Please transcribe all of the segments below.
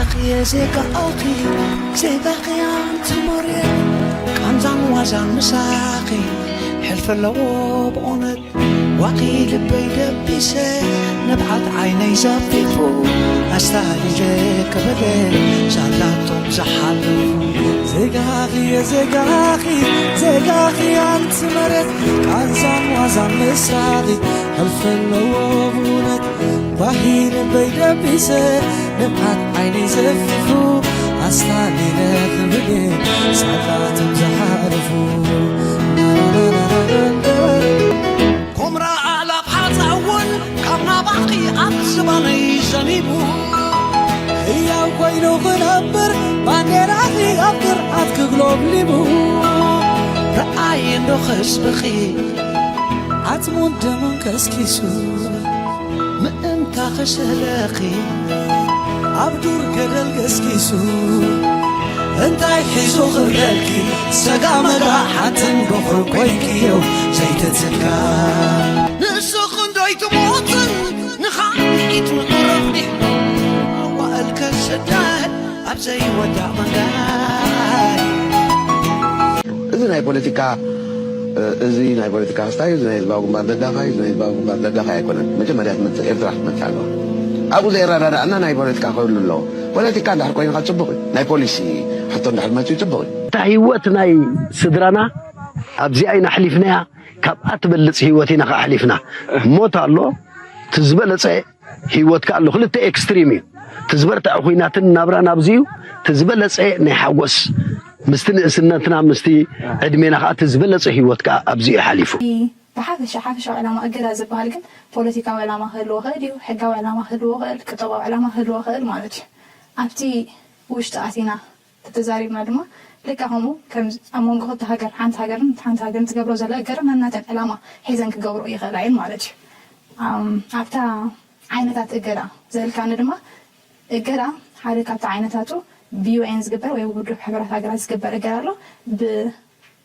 የዜጋኦኺ ዜጋኺ ኣንቲ መሬት ቃንዛን ዋዛን ምሳኺ ሕልፊ ኣለዎ ብእውነት ዋኺ ልበይ ደቢሰ ንብዓት ዓይነይ ዘፊፉ ኣስታሊለ ክብለ ሳላቶም ዝሓልፉ ዜጋኺ የዜጋኺ ዜጋኺ ኣንቲ መሬት ቃንዛን ዋዛን ምሳኺ ሕልፊ ኣለዎ ብእውነት ኳሂ ልበይ ደቢሰ ንብዓት ዓይነይ ዘፊፉ ኣስታሊለ ክብለ ሳላቶም ዝሓልፉ ኩምራ ኣላፍ ሓፃውን ካብ ናባኺ ኣብ ዝባነይ ዘኒቡ ህያው ኮይኑ ክነብር ባንዴራኺ ኣብ ግርዓት ክግሎብሊቡ ረኣይ እንዶ ህዝብኺ ዓፅሙን ደሙን ከስኪሱ ምእንታ ክስእለኺ ኣብ ዱር ገደል ገስጊሱ እንታይ ሒዙ ክብለኪ ሰጋ መጋ ሓትን በኹሪ ኮይክዮ ዘይትትካ ንሱ ክንዶይ ትሞትን ንኻልኢት ምቕረፍ ኣዋእል ከስደድ ኣብ ዘይወዳእ መንገድ እዚ ናይ ፖለቲካ እዚ ናይ ፖለቲካ ክስታይ እዚ ናይ ህዝባዊ ግንባር ደጋፋይ እዚ ናይ ህዝባዊ ግንባር ደጋፋይ ኣይኮነን። መጀመርያ ትመፅእ ኤርትራ ክትመፅእ ኣለዋ። ኣብኡ ዘይረዳዳእና ናይ ፖለቲካ ክህሉ ኣለዎ። ፖለቲካ እንድሕር ኮይንካ ፅቡቕ እዩ። ናይ ፖሊሲ ሕቶ እንድሕር መፅኡ ፅቡቕ እዩ። እታ ህይወት ናይ ስድራና ኣብዚኣ ኢና ኣሕሊፍናያ። ካብኣ ትበልፅ ህይወት ኢና ከኣ ኣሕሊፍና። ሞት ኣሎ፣ እቲ ዝበለፀ ህይወት ከኣ ኣሎ። ክልተ ኤክስትሪም እዩ። እቲ ዝበርትዐ ኹናትን ናብራን ኣብዚ እዩ። እቲ ዝበለፀ ናይ ሓጎስ ምስቲ ንእስነትና ምስቲ ዕድሜና ከኣ እቲ ዝበለፀ ህይወት ከኣ ኣብዚ እዩ ሓሊፉ። ብሓፈሻ ሓፈሻዊ ዕላማ እገዳ ዝበሃል ግን ፖለቲካዊ ዕላማ ክህልዎ ይኽእል እዩ፣ ሕጋዊ ዕላማ ክህልዎ ይኽእል፣ ቁጠባዊ ዕላማ ክህልዎ ይኽእል ማለት እዩ። ኣብቲ ውሽጢ ኣቲና ተተዛሪብና ድማ ልክዕ ከምኡ ከም ኣብ መንጎ ክልተ ሃገር ሓንቲ ሃገርን ሓንቲ ሃገርን ትገብሮ ዘላ እገዳ ነናተን ዕላማ ሒዘን ክገብርኦ ይኽእላ እየን ማለት እዩ። ኣብታ ዓይነታት እገዳ ዘልካኒ ድማ እገዳ ሓደ ካብቲ ዓይነታቱ ብዩኤን ዝግበር ወይ ብውድብ ሕቡራት ሃገራት ዝግበር እገዳ ኣሎ።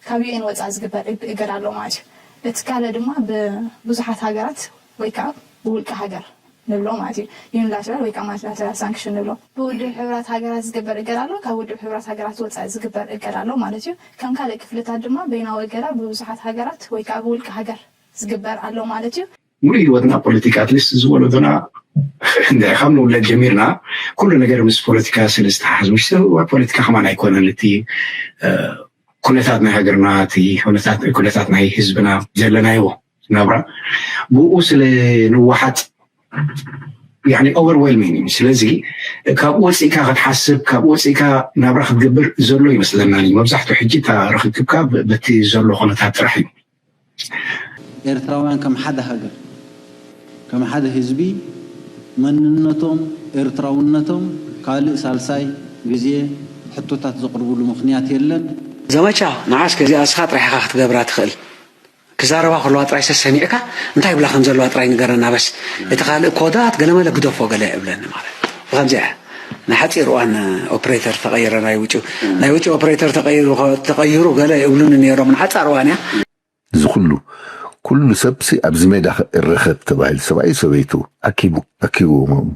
ካብ ዩኤን ወፃኢ ዝግበር እገዳ ኣሎ ማለት እዩ። እቲ ካልእ ድማ ብብዙሓት ሃገራት ወይ ከዓ ብውልቂ ሃገር ንብሎ ማለት እዩ። ዩኒላተራል ወይ ከዓ ማልቲላተራል ሳንክሽን ንብሎ። ብውድብ ሕቡራት ሃገራት ዝግበር እገዳ ኣሎ፣ ካብ ውድብ ሕቡራት ሃገራት ወፃኢ ዝግበር እገዳ ኣሎ ማለት እዩ። ከም ካልእ ክፍልታት ድማ በይናዊ እገዳ ብብዙሓት ሃገራት ወይ ከዓ ብውልቂ ሃገር ዝግበር ኣሎ ማለት እዩ። ሙሉእ ህይወትና ፖለቲካ ኣትሊስት እዚ ወለዶና እንድዒ ካብ ንውለድ ጀሚርና ኩሉ ነገር ምስ ፖለቲካ ስለ ዝተሓሓዝ ምሽ ፖለቲካ ከማን ኣይኮነን እቲ ኩነታት ናይ ሃገርና እቲ ኩነታት ናይ ህዝብና ዘለናዮ ናብራ ብኡ ስለ ንወሓጥ ያኒ ኦቨርዌልሚንግ እዩ ስለዚ ካብኡ ወፂእካ ክትሓስብ ካብኡ ወፂእካ ናብራ ክትገብር ዘሎ ይመስለና መብዛሕትኡ ሕጂ እታ ርክክብካ በቲ ዘሎ ኩነታት ጥራሕ እዩ ኤርትራውያን ከም ሓደ ሃገር፣ ከም ሓደ ህዝቢ መንነቶም፣ ኤርትራውነቶም ካልእ ሳልሳይ ግዜ ሕቶታት ዘቕርብሉ ምኽንያት የለን። ዘመቻ ንዓስ ከዚኣ እስኻ ጥራሕ ኢኻ ክትገብራ ትኽእል። ክዛረባ ከለዋ ጥራይ ሰሰሚዕካ እንታይ ይብላ ከም ዘለዋ ጥራይ ንገረና በስ። እቲ ካልእ ኮዳት ገለመለ ግደፎ ገለ እብለኒ ማለት። ብኸምዚኣ እያ። ንሓጺር እዋን ኦፕሬተር ተቐይረ ናይ ውጭ ናይ ውጭ ኦፕሬተር ተቐይሩ ተቐይሩ ገለ ይብሉኒ ነይሮም ንሓጻር እዋን እያ። እዚ ኩሉ ኩሉ ሰብሲ ኣብዚ ሜዳ እረኸብ ተባሂሉ ሰብኣዩ ሰበይቱ ኣኪቡ ኣኪብዎም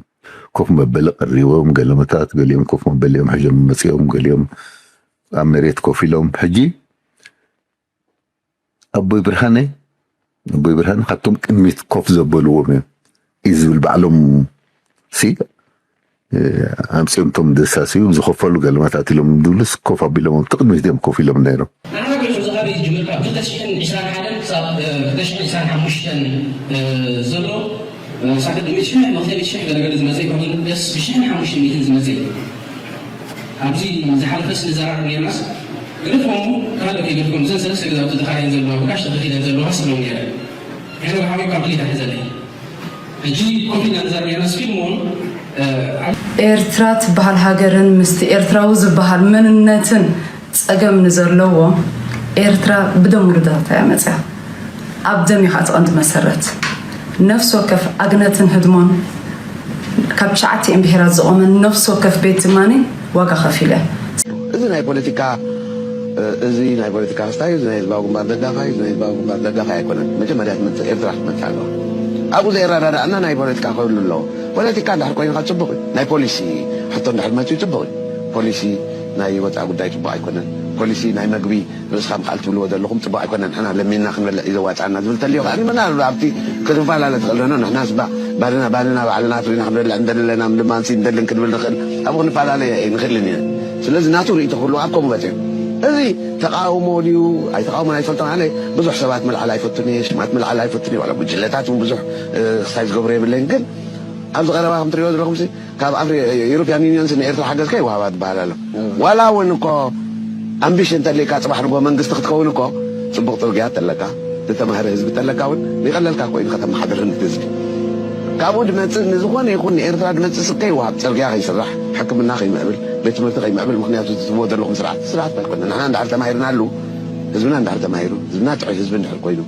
ኮፍ መበሊ ቀሪቦም ገለመታት ገሊኦም ኮፍ መበሊኦም ሕዞም መፂኦም ገሊኦም ኣብ መሬት ኮፍ ኢሎም ሕጂ ኣቦይ ብርሃነ ኣቦይ ብርሃነ ካብቶም ቅድሚት ኮፍ ዘበልዎም እዮም እዩ ዝብል ባዕሎም ሲ ኣምፅኦም እቶም ዘሳስዩ ዝኸፈሉ ገለመታት ኢሎም ዝብሉስ ኮፍ ኣቢሎም ኣብቲ ቅድሚት እዮም ኮፍ ኢሎም ነይሮም። ንዓና ግን ሕዚ ካበይ ዝጅምር ካብ ክልተ ሽሕን ዕስራን ሓደን ክሳብ ክልተ ሽሕን ዕስራን ሓሙሽተን ዘሎ ሳክል ሚእቲ ሽሕ መኽተቢ ሽሕ ገለገለ ዝመፀ ይኮን ደስ ብሽሕን ሓሙሽተ ሚእትን ዝመፀ ኣብዚ ዝሓለፈስ ንዘራረብ ኔርናስ ገለትኩም ካልእ ከይገድኩም እዘን ሰለስተ ገዛውቲ ተኻረየን ዘለዋ ብካሽ ተኸፊለን ዘለዋ ስሎም ነረ ሕዚ ሓወይ ካብ ክሊታ ሕዘለይ ሕጂ ኮፍ ኢልና ንዛረብ ኔርናስ ፊልም እውን ኤርትራ ትበሃል ሃገርን ምስቲ ኤርትራዊ ዝበሃል መንነትን ጸገም ንዘለዎ ኤርትራ ብደም ውሉዳታ እያ መጽያ። ኣብ ደም እዩ ከዓ እቲ ቀንዲ መሰረት። ነፍሲ ወከፍ ኣግነትን ህድሞን ካብ ትሽዓቲኤን ብሄራት ዝቖመ ነፍሲ ወከፍ ቤት ድማ ዋጋ ከፊለ። እዚ ናይ ፖለቲካ እዚ ናይ ፖለቲካ ክስታይ እዚ ናይ ህዝባዊ ግንባር ደጋፋይ እዚ ናይ ህዝባዊ ግንባር ደጋፋይ ኣይኮነን። መጀመርያ ትመፅእ ኤርትራ ክትመፅእ ኣለዋ። ኣብኡ ዘይረዳዳእና ናይ ፖለቲካ ክህሉ ኣለዎ። ፖለቲካ እንድሕር ኮይንካ ፅቡቅ እዩ። ናይ ፖሊሲ ሕቶ እንድሕር መፅዩ ፅቡቕ እዩ። ፖሊሲ ናይ ወፃኢ ጉዳይ ፅቡቕ ኣይኮነን። ፖሊሲ ናይ መግቢ ርእስኻ ምኽኣል ትብልዎ ዘለኹም ፅቡቕ ኣይኮነን። ንሕና ለሚንና ክንበልዕ እዩ ዘዋፅኣና ዝብል ተልዮ ከኣ ምናልባት ኣብቲ ክትፈላለ ትኽእል ዶ? ንሕናስ ባ- ባልና ባልና ባዕልና ኣፍሪና ክንበልዕ እንደለና ድማ ንሲ እንደልን ክንብል ንኽእል ኣብኡ ክንፈላለ ኣይንኽእልን ኢና። ስለዚ ናቱ ርእይቶ ክህልዎ ኣብ ከምኡ በፂሑ እዚ ተቃውሞ ድዩ ኣይተቃውሞን ኣይፈልጦን። ኣነ ብዙሕ ሰባት ምልዓል ኣይፈቱን እየ፣ ሽማት ምልዓል ኣይፈቱን እየ። ዋላ ጉጅለታት እውን ብዙሕ ክሳይ ዝገብሮ የብለይን። ግን ኣብዚ ቀረባ ከም ትሪእዎ ዘለኹም ካብ ዩሮፒያን ዩኒየን ንኤርትራ ሓገዝ ከይወሃባ ትበሃል ኣሎ። ዋላ እውን እኮ ኣምቢሽን እንተለካ ፅባሕ ንጎ መንግስቲ ክትከውን እኮ ፅቡቅ ፅርግያ ተለካ ዝተማህረ ህዝቢ ተለካ እውን ይቀለልካ ኮይኑ ከተመሓድር ህዝቢ ካብኡ ድመፅእ ንዝኾነ ይኹን ንኤርትራ ድመፅእ ስከ ይወሃብ። ፅርግያ ከይስራሕ፣ ሕክምና ከይምዕብል፣ ቤት ትምህርቲ ከይምዕብል። ምክንያቱ ትብዎ ዘለኹም ስርዓት ስርዓት ኣይኮነ። ንሕና እንዳር ተማሂርናሉ ህዝብና እንዳር ተማሂሩ ህዝብና ጥዑይ ህዝቢ እንድሕር ኮይኑ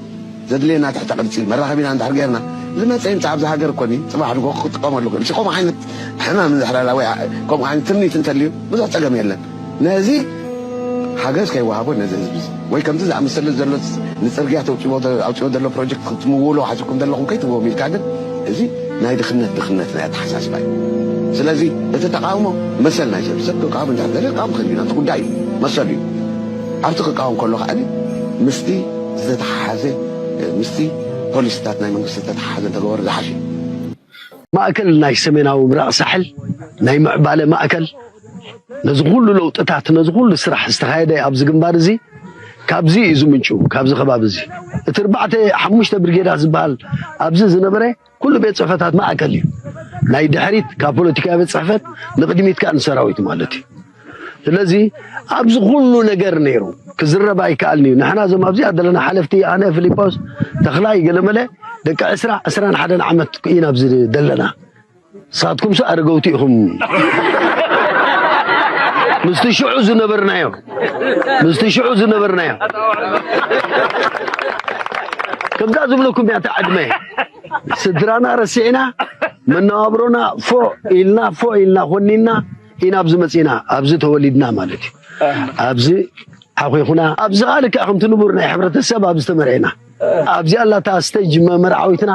ዘድልየና ትሕተ ቅርፂ መራኸቢና እንድሕር ጌርና ዝመፀ ይምፃ ኣብዚ ሃገር እኮኒ ፅባሕ ድጎ ክጥቀመሉ ክእል ከምኡ ዓይነት ሕማም እንድሕር ወይ ከምኡ ዓይነት ትምኒት እንተልዩ ብዙሕ ፀገም የለን። ነዚ ሓገዝ ከይወሃቦ ነዚ ህዝቢ ወይ ከምዚ ዝኣመሰለ ዘሎ ንፅርግያ ኣውፅዎ ዘሎ ፕሮጀክት ክትምውሎ ሓሲብኩም ዘለኹም ከይትብዎም ኢልካ ግን እዚ ናይ ድኽነት ድኽነት ናይ ኣተሓሳስባ እዩ። ስለዚ እቲ ተቃውሞ መሰል ናይ ሰብ ሰብ ክቃወም እንዳ ደለ ቃወም ክህልዩና እቲ ጉዳይ እዩ መሰሉ እዩ። ኣብቲ ክቃወም ከሎ ከዓ ምስቲ ዝተተሓሓዘ ምስቲ ፖሊሲታት ናይ መንግስቲ ዝተተሓሓዘ እንተገበሩ ዝሓሸ እዩ። ማእከል ናይ ሰሜናዊ ምብራቕ ሳሕል ናይ ምዕባለ ማእከል ነዚ ኩሉ ለውጥታት ነዚ ኩሉ ስራሕ ዝተኻየደ ኣብዚ ግንባር እዚ ካብዚ እዩ ዝምንጩ ካብዚ ከባቢ እዚ እቲ እርባዕተ ሓሙሽተ ብርጌዳት ዝበሃል ኣብዚ ዝነበረ ኩሉ ቤት ፅሕፈታት ማእከል እዩ ናይ ድሕሪት ካብ ፖለቲካዊ ቤት ፅሕፈት ንቅድሚት ከዓ ንሰራዊት ማለት እዩ ስለዚ ኣብዚ ኩሉ ነገር ነይሩ ክዝረብ ኣይከኣልን እዩ ንሕና እዞም ኣብዚኣ ዘለና ሓለፍቲ ኣነ ፊሊፖስ ተኽላይ ገለመለ ደቂ ዕስራ ዕስራን ሓደን ዓመት ኢና ኣብዚ ዘለና ንሳትኩምስ ኣረገውቲ ኢኹም ምስቲ ሽዑ ዝነበርናዮ ምስቲ ሽዑ ዝነበርናዮ ከምዛ ዝብለኩም እያ ዕድመ ስድራና ረሲዕና መነባብሮና ፎእ ኢልና ፎእ ኢልና ኮኒና ኢና ኣብዚ መፂና ኣብዚ ተወሊድና ማለት እዩ ኣብዚ ሓኺኹና ኣብዚ ከዓ ልክዕ ከምቲ ንቡር ናይ ሕብረተሰብ ኣብዚ ተመርዒና ኣብዚኣ ኣላታ ስቴጅ መመርዓዊትና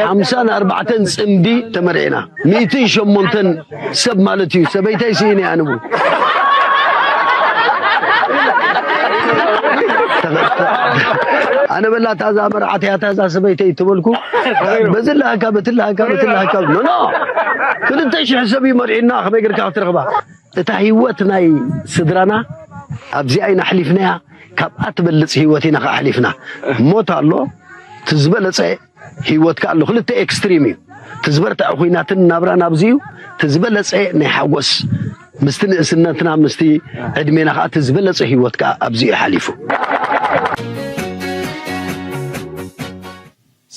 ሓምሳን ኣርባዕተን ፅምዲ ተመርዒና ሚእትን ሸሞንተን ሰብ ማለት እዩ ሰበይተይ ስኢነ ኣንቡ ኣነ በላ ታዛ መርዓት እያ ታዛ ሰበይተይ ተበልኩ በዚ ለሃካ በቲ ለሃካ በቲ ለሃካ ኖ ኖ ክልተ ሽሕ ሰብ እዩ መርዒና ከመይ ገርካ ክትረኽባ እታ ህይወት ናይ ስድራና ኣብዚኣ ኢና ኣሕሊፍናያ ካብኣ ትበልፅ ህይወት ኢና ኣሕሊፍና ሞት ኣሎ ትዝበለፀ ህይወት ከኣ ኣሎ ክልተ ኤክስትሪም እዩ ትዝበርትዐ ኩናትን ናብራን ኣብዚ እዩ ትዝበለፀ ናይ ሓጎስ ምስቲ ንእስነትና ምስቲ ዕድሜና ከዓ ትዝበለፀ ህይወት ከዓ ኣብዚ እዩ ሓሊፉ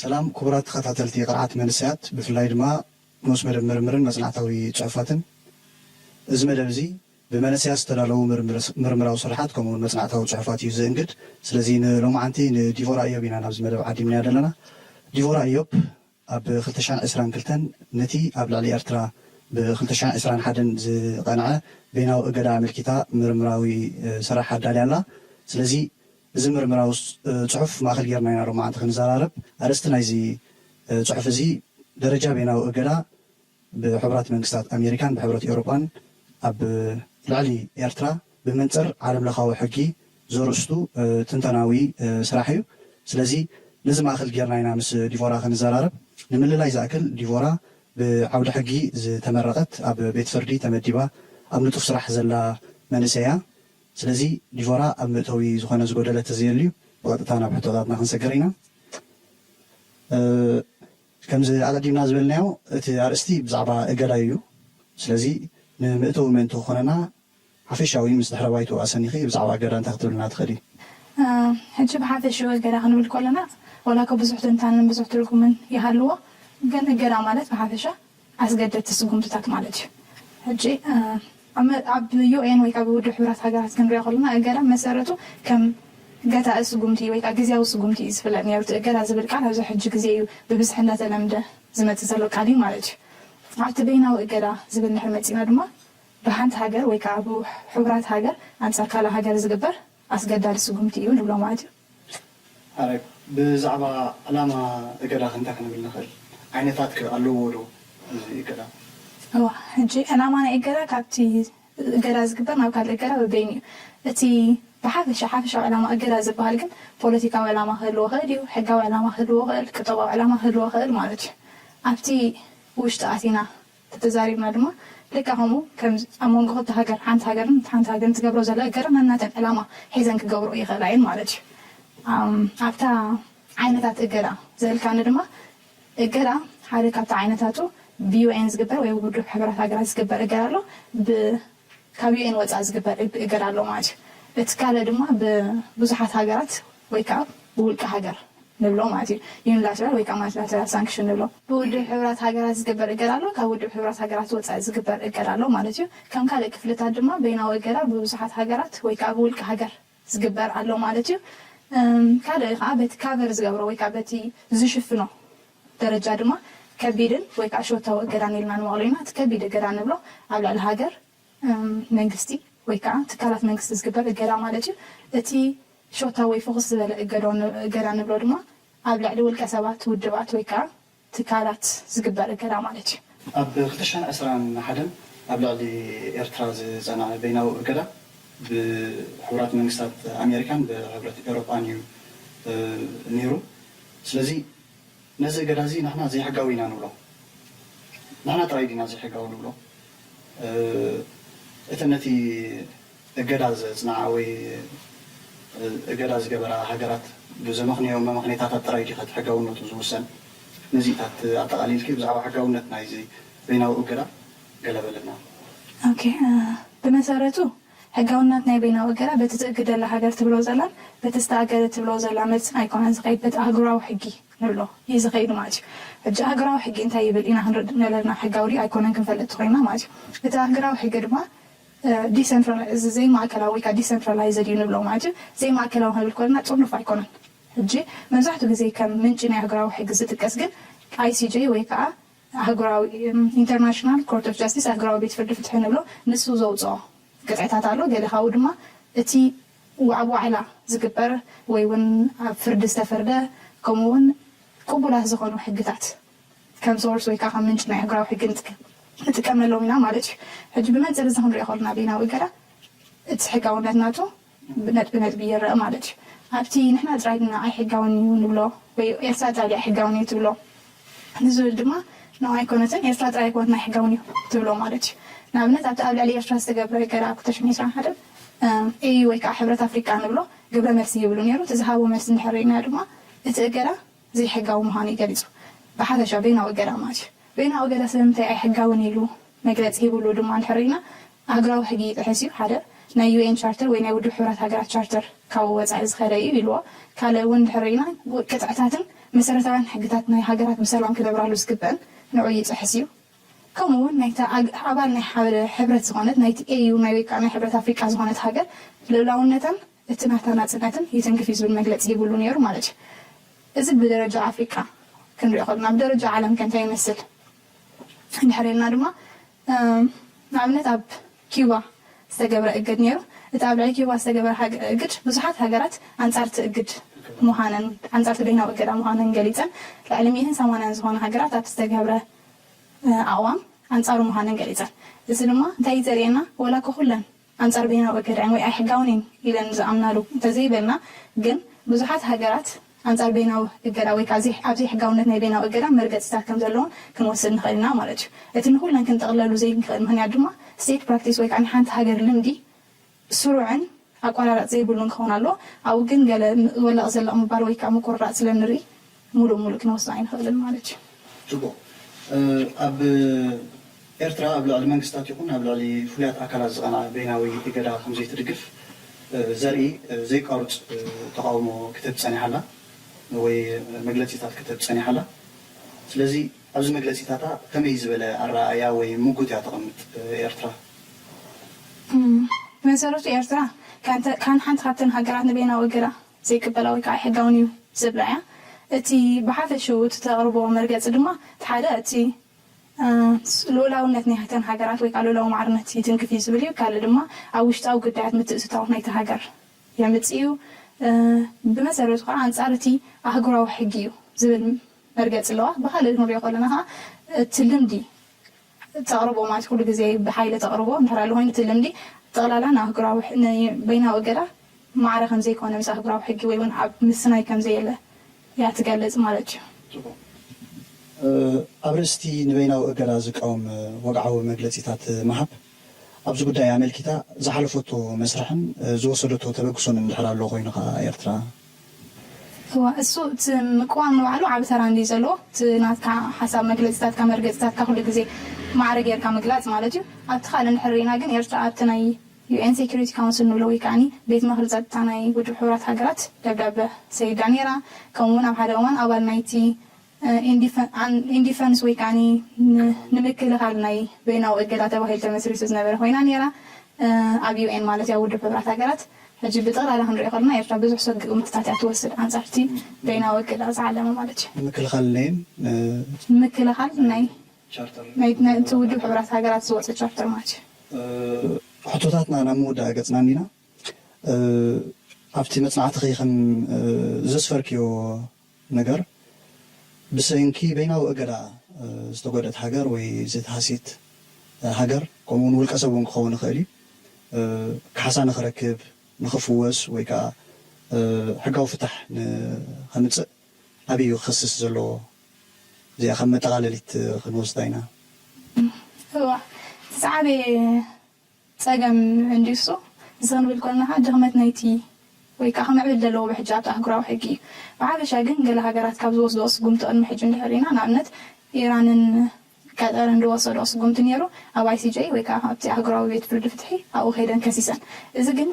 ሰላም ክቡራት ተኸታተልቲ ቅርዓት መንሰያት ብፍላይ ድማ ንኡስ መደብ ምርምርን መጽናዕታዊ ጽሑፋትን። እዚ መደብ እዚ ብመንእሰያት ዝተዳለዉ ምርምራዊ ስርሓት ከምኡውን መጽናዕታዊ ጽሑፋት እዩ ዝእንግድ። ስለዚ ንሎማዓንቲ ንዲቮራ እዮብ ኢና ናብዚ መደብ ዓዲምናያ ዘለና። ዲቮራ እዮብ ኣብ ክልተ ሽሕን ዕስራን ክልተን ነቲ ኣብ ልዕሊ ኤርትራ ብ ክልተ ሽሕን ዕስራን ሓደን ዝቐንዐ በይናዊ እገዳ ኣመልኪታ ምርምራዊ ስራሕ ኣዳልያ ኣላ። ስለዚ እዚ ምርምራዊ ጽሑፍ ማእከል ጌርና ኢና ሎማዓንቲ ክንዘራረብ። ኣርእስቲ ናይዚ ጽሑፍ እዚ ደረጃ በይናዊ እገዳ ብሕቡራት መንግስታት ኣሜሪካን ብሕብረት ኤውሮጳን ኣብ ልዕሊ ኤርትራ ብመንጽር ዓለምለኻዊ ሕጊ ዘርእስቱ ትንተናዊ ስራሕ እዩ። ስለዚ ነዚ ማእከል ጌርና ኢና ምስ ዲቮራ ክንዘራረብ። ንምልላይ ዝኣክል ዲቮራ ብዓውዲ ሕጊ ዝተመረቐት ኣብ ቤት ፍርዲ ተመዲባ ኣብ ንጡፍ ስራሕ ዘላ መንእሰይ እያ። ስለዚ ዲቮራ ኣብ መእተዊ ዝኾነ ዝጎደለ ተዘየልዩ ብቐጥታ ናብ ሕቶታትና ክንሰግር ኢና። ከምዚ ኣቐዲምና ዝበልናዮ እቲ ኣርእስቲ ብዛዕባ እገዳ እዩ። ስለዚ ንመእተዊ ምእንቲ ክኾነና ሓፈሻዊ ምስ ድሕረ ባይትኡ ኣሰኒኺ ብዛዕባ እገዳ እንታይ ክትብልና ትኽእሊ? ሕጂ ብሓፈሽኡ እገዳ ክንብል ከለና ዋላ እኮ ብዙሕ ትንታነን ብዙሕ ትርጉምን ይሃልዎ፣ ግን እገዳ ማለት ብሓፈሻ ኣስገደድቲ ስጉምትታት ማለት እዩ። ሕጂ ኣብ ዩኤን ወይ ከዓ ብውድብ ሕቡራት ሃገራት ክንሪኦ ከለና እገዳ መሰረቱ ከም ገታኢ ስጉምቲ ወይ ከዓ ግዝያዊ ስጉምቲ እዩ ዝፍለጥ ነይሩ። እቲ እገዳ ዝብል ቃል ኣብዚ ሕጂ ግዜ እዩ ብብዝሒ እናተለምደ ዝመፅእ ዘሎ ቃል እዩ ማለት እዩ። ኣብቲ በይናዊ እገዳ ዝብል እንድሕር መፂና ድማ ብሓንቲ ሃገር ወይ ከዓ ብሕቡራት ሃገር ኣንፃር ካልእ ሃገር ዝግበር ኣስገዳዲ ስጉምቲ እዩ ንብሎ ማለት እዩ። ብዛዕባ ዕላማ እገዳ ከ እንታይ ክንብል ንኽእል? ዓይነታት ከ ኣለዎ ዶ እዚ እገዳ? እዋ፣ ሕጂ ዕላማ ናይ እገዳ ካብቲ እገዳ ዝግበር ናብ ካልእ እገዳ በበይኑ እዩ። እቲ ብሓፈሻ ሓፈሻዊ ዕላማ እገዳ ዝበሃል ግን ፖለቲካዊ ዕላማ ክህልዎ ይኽእል እዩ፣ ሕጋዊ ዕላማ ክህልዎ ይኽእል፣ ቅጠባዊ ዕላማ ክህልዎ ይኽእል ማለት እዩ። ኣብቲ ውሽጢ ኣቲና ተተዛሪብና ድማ ልካ ከምኡ ከም ኣብ መንጎ ክልተ ሃገር ሓንቲ ሃገርን ሓንቲ ሃገርን ትገብሮ ዘላ እገዳ ነናተን ዕላማ ሒዘን ክገብርኦ ይኽእላ እየን ማለት እዩ። ኣብታ ዓይነታት እገዳ ዘልካኒ ድማ እገዳ ሓደ ካብቲ ዓይነታቱ ብዩኤን ዝግበር ወይ ብውድብ ሕቡራት ሃገራት ዝግበር እገዳ ኣሎ። ካብ ዩኤን ወፃኢ ዝግበር እገዳ ኣሎ ማለት እዩ። እቲ ካልእ ድማ ብብዙሓት ሃገራት ወይ ከዓ ብውልቂ ሃገር ንብሎ ማለት እዩ። ዩኒላተራል ወይ ከዓ ማልቲላተራል ሳንክሽን ንብሎ። ብውድብ ሕቡራት ሃገራት ዝግበር እገዳ ኣሎ፣ ካብ ውድብ ሕቡራት ሃገራት ወፃኢ ዝግበር እገዳ ኣሎ ማለት እዩ። ከም ካልእ ክፍልታት ድማ በይናዊ እገዳ ብብዙሓት ሃገራት ወይ ከዓ ብውልቂ ሃገር ዝግበር ኣሎ ማለት እዩ። ካልእ ከዓ በቲ ካቨር ዝገብሮ ወይ ከዓ በቲ ዝሽፍኖ ደረጃ ድማ ከቢድን ወይ ከዓ ሸወታዊ እገዳን ኢልና ንመቕሎ ኢና። እቲ ከቢድ እገዳ ንብሎ ኣብ ልዕሊ ሃገር፣ መንግስቲ ወይ ከዓ ትካላት መንግስቲ ዝግበር እገዳ ማለት እዩ። እቲ ሸወታዊ ወይ ፍኹስ ዝበለ እገዳ ንብሎ ድማ ኣብ ልዕሊ ውልቀ ሰባት፣ ውድባት ወይ ከዓ ትካላት ዝግበር እገዳ ማለት እዩ። ኣብ ክልተ ሽሕን ዕስራን ሓደን ኣብ ልዕሊ ኤርትራ ዝጸንዐ በይናዊ እገዳ ብሕቡራት መንግስታት ኣሜሪካን ብሕብረት ኤውሮጳን እዩ ነይሩ። ስለዚ ነዚ እገዳ እዚ ንሕና ዘይሕጋዊ ኢና ንብሎ። ንሕና ጥራይ ዲና ዘይሕጋዊ ንብሎ? እቲ ነቲ እገዳ ዘጽንዓ ወይ እገዳ ዝገበራ ሃገራት ብዘመኽንዮ መመኽንያታት ጥራይ ድዩ ሕጋውነቱ ዝውሰን? ነዚታት ኣጠቓሊልኪ ብዛዕባ ሕጋውነት ናይዚ በይናዊ እገዳ ገለ በለና። ኦኬ፣ ብመሰረቱ ሕጋውነት ናይ በይናዊ እገዳ በቲ ትእግደላ ሃገር ትብሎ ዘላን በቲ ዝተኣገደ ትብሎ ዘላ መልስን ኣይኮነን ዝኸይድ፣ በቲ ኣህጉራዊ ሕጊ ንብሎ እዩ ዝኸይድ ማለት እዩ። ሕጂ ኣህጉራዊ ሕጊ እንታይ ይብል ኢና ክንርድእ ዘለና፣ ሕጋዊ ድዩ ኣይኮነን ክንፈልጥ ተኾይና ማለት እዩ። እቲ ኣህጉራዊ ሕጊ ድማ ዲሰንትራላይዝ፣ ዘይማእከላዊ ወይ ከዓ ዲሰንትራላይዝድ እዩ ንብሎ ማለት እዩ። ዘይማእከላዊ ክንብል ከለና ጥርኑፍ ኣይኮነን። ሕጂ መብዛሕትኡ ግዜ ከም ምንጪ ናይ ኣህጉራዊ ሕጊ ዝጥቀስ ግን ኣይሲጄ ወይ ከዓ ኣህጉራዊ ኢንተርናሽናል ኮርት ኦፍ ጃስቲስ፣ ኣህጉራዊ ቤት ፍርዲ ፍትሒ ንብሎ፣ ንሱ ዘውፅኦ ቅጥዕታት ኣሎ። ገለ ካብኡ ድማ እቲ ኣብ ዋዕላ ዝግበር ወይ እውን ኣብ ፍርዲ ዝተፈርደ ከምኡ እውን ቅቡላት ዝኾኑ ሕግታት ከም ሶርስ ወይ ከዓ ከም ምንጭ ናይ ኣህጉራዊ ሕጊ ንጥቀመሎም ኢና ማለት እዩ። ሕጂ ብመንፅር እዚ ክንሪኦ ከለና በይናዊ እገዳ እቲ ሕጋውነት ናቱ ብነጥቢ ነጥቢ ይረአ ማለት እዩ። ኣብቲ ንሕና ጥራይ ኢና ኣይሕጋውን እዩ ንብሎ ወይ ኤርትራ ጥራይ ኣይሕጋውን እዩ ትብሎ ንዝብል ድማ ነው ኣይኮነትን፣ ኤርትራ ጥራይ ኣይኮነትን ኣይሕጋውን እዩ ትብሎ ማለት እዩ። ንኣብነት ኣብቲ ኣብ ልዕሊ ኤርትራ ዝተገብረ እገዳ ኣብ ክልተ ሽሕን ዕስራን ሓደን ኤዩ ወይ ከዓ ሕብረት ኣፍሪቃ ንብሎ ግብረ መልሲ ይብሉ ነይሩ። እቲ ዝሃቦ መልሲ እንድሕር ርኢና ድማ እቲ እገዳ ዘይሕጋዊ ምዃኑ እዩ ገሊጹ። ብሓፈሻ በይናዊ እገዳ ማለት እዩ። በይናዊ እገዳ ስለምንታይ ኣይሕጋውን ኢሉ መግለፂ ሂብሉ ድማ እንድሕር ርኢና ኣህጉራዊ ሕጊ ይጥሕስ እዩ። ሓደ ናይ ዩኤን ቻርተር ወይ ናይ ውድብ ሕቡራት ሃገራት ቻርተር ካብኡ ወፃኢ ዝኸደ እዩ ኢልዎ። ካልእ እውን እንድሕር ርኢና ቅጥዕታትን መሰረታውያን ሕግታት ናይ ሃገራት ብሰላም ክነብራሉ ዝግበአን ንዑ ይጥሕስ እዩ። ከምኡ እውን ናይቲ ኣባል ናይ ሓደ ሕብረት ዝኾነት ናይቲ ኤዩ ናይ ወይ ከዓ ናይ ሕብረት ኣፍሪቃ ዝኾነት ሃገር ልእላውነታን እቲ ናታ ናፅነትን ይትንክፍ እዩ ዝብል መግለፂ ይብሉ ነይሩ ማለት እዩ። እዚ ብደረጃ ኣፍሪቃ ክንሪኦ ከለና ብደረጃ ዓለም ከ እንታይ ይመስል እንድሕር ኢልና ድማ ንኣብነት ኣብ ኪዩባ ዝተገብረ እግድ ነይሩ። እቲ ኣብ ልዕሊ ኪዩባ ዝተገበረ እግድ ብዙሓት ሃገራት ኣንፃርቲ እግድ ምዃነን ኣንፃርቲ በይናዊ እገዳ ምዃነን ገሊፀን ልዕሊ ሚእትን ሰማንያን ዝኾነ ሃገራት ኣብቲ ዝተገብረ ኣቕዋም ኣንፃሩ ምዃነን ገሊፀን። እዚ ድማ እንታይ እዩ ዘርእየና? ወላ እኮ ኩለን ኣንፃር በይናዊ እገዳ ወይ ኣይሕጋውን እየን ኢለን ዝኣምናሉ እንተዘይበልና ግን ብዙሓት ሃገራት ኣንፃር በይናዊ እገዳ ወይ ከዓ ኣብ ዘይሕጋውነት ናይ በይናዊ እገዳ መርገፂታት ከም ዘለዎም ክንወስድ ንኽእል ኢና ማለት እዩ። እቲ ንኩለን ክንጠቕለሉ ዘይንኽእል ምኽንያት ድማ ስቴት ፕራክቲስ ወይ ከዓ ናይ ሓንቲ ሃገር ልምዲ ስሩዕን ኣቋራራፅ ዘይብሉን ክኸውን ኣለዎ። ኣብኡ ግን ገለ ወለቕ ዘለቕ ምባል ወይ ከዓ ምቁርራፅ ስለ ንርኢ ሙሉእ ሙሉእ ክንወስዶ ኣይንኽእልን ማለት እዩ። ጽቡቕ። ኣብ ኤርትራ ኣብ ልዕሊ መንግስታት ይኹን ኣብ ልዕሊ ፍሉያት ኣካላት ዝቐንዐ በይናዊ እገዳ ከምዘይትድግፍ ዘርኢ ዘይቋርጽ ተቓውሞ ክትህብ ጸኒሓ ኣላ ወይ መግለጺታት ክትህብ ጸኒሓ ኣላ። ስለዚ ኣብዚ መግለጺታታ ከመይ ዝበለ ኣረኣእያ ወይ ምጉት እያ ተቐምጥ ኤርትራ? ብመሰረቱ ኤርትራ ካን ሓንቲ ካብተን ሃገራት ንበይናዊ እገዳ ዘይቅበላ ወይ ከዓ ኣይሕጋውን እዩ ዝብላ እያ። እቲ ብሓፈሽኡ እቲ ተቕርቦ መርገፂ ድማ እቲ ሓደ እቲ ልኡላውነት ናይ እተን ሃገራት ወይ ከዓ ልኡላዊ ማዕርነት ይትንክፍ እዩ ዝብል እዩ። ካልእ ድማ ኣብ ውሽጣዊ ጉዳያት ምትእትታው ናይቲ ሃገር የምፅእ እዩ። ብመሰረቱ ከዓ ኣንፃር እቲ ኣህጉራዊ ሕጊ እዩ ዝብል መርገፂ ኣለዋ። ብካልእ ክንሪኦ ከለና ከዓ እቲ ልምዲ ተቕርቦ ማለት ኩሉ ግዜ ብሓይሊ ተቕርቦ እንድሕር ኣሎ ኮይኑ እቲ ልምዲ ጠቕላላ ንኣህጉራዊ ሕ- ንበይናዊ እገዳ ማዕረ ከም ዘይኮነ ምስ ኣህጉራዊ ሕጊ ወይ እውን ኣብ ምስናይ ከም ዘየለ እያ ትገልጽ ማለት እዩ። ኣብ ርእስቲ ንበይናዊ እገዳ ዝቃወም ወግዓዊ መግለጺታት ምሃብ ኣብዚ ጉዳይ ኣመልኪታ ዝሓለፈቶ መስርሕን ዝወሰደቶ ተበግሶን እንድሕር ኣሎ ኮይኑ ከዓ ኤርትራ እዋ እሱ እቲ ምቅዋም ንባዕሉ ዓብ ተራ እንድዩ ዘለዎ እቲ ናትካ ሓሳብ መግለፅታትካ መርገፅታትካ ኩሉ ግዜ ማዕረ ጌርካ ምግላፅ ማለት እዩ ኣብቲ ካልእ እንድሕር ርኢና ግን ኤርትራ ኣብቲ ናይ UN Security Council ንብሎ ወይ ከዓኒ ቤት ምኽሪ ፀጥታ ናይ ውድብ ሕቡራት ሃገራት ደብዳበ ሰይዳ ነይራ ከምኡ እውን ኣብ ሓደ እዋን ኣባል ናይቲ ኢንዲፈንስ ወይ ከዓኒ ንምክልኻል ናይ በይናዊ እገዳ ተባሂሉ ተመስሪቱ ዝነበረ ኮይና ነይራ ኣብ UN ማለት ያ ውድብ ሕቡራት ሃገራት ሕጂ ብጠቕላላ ክንሪኦ ከለና ኤርትራ ብዙሕ ሰግእ ምትታት እያ ትወስድ ኣንጻርቲ በይናዊ እገዳ ዝዓለመ ማለት እዩ ንምክልኻል ነይን ንምክልኻል ናይ ናይቲ ውድብ ሕቡራት ሃገራት ዝወፀ ቻርተር ማለት እዩ ሕቶታትና ናብ ምውዳእ ገፅና እንዲና ኣብቲ መፅናዕትኺ ከም ዘስፈርክዮ ነገር ብሰንኪ በይናዊ እገዳ ዝተጎድአት ሃገር ወይ ዝተሃስየት ሃገር ከምኡውን ውልቀ ሰብ እውን ክኸውን ይኽእል እዩ ካሕሳ ንኽረክብ ንኽፍወስ ወይ ከዓ ሕጋዊ ፍታሕ ንኸምፅእ ኣበይ እዩ ክኸስስ ዘለዎ እዚኣ ከም መጠቓለሊት ክንወስዳ ኢና እዋ እቲ ዝዓበየ ፀገም እንድዩ እሱ እዚ ክንብል ከለና ከዓ ድኽመት ናይቲ ወይ ከዓ ክምዕብል ዘለዎ ብሕጂ ኣብቲ ኣህጉራዊ ሕጊ እዩ ብሓፈሻ ግን ገለ ሃገራት ካብ ዝወስድኦ ስጉምቲ ቅድሚ ሕጂ እንድሕር ኢና ንኣብነት ኢራንን ቀጠርን ዝወሰድኦ ስጉምቲ ነይሩ ኣብ ICJ ወይ ከዓ ኣብቲ ኣህጉራዊ ቤት ፍርዲ ፍትሒ ኣብኡ ከይደን ከሲሰን እዚ ግን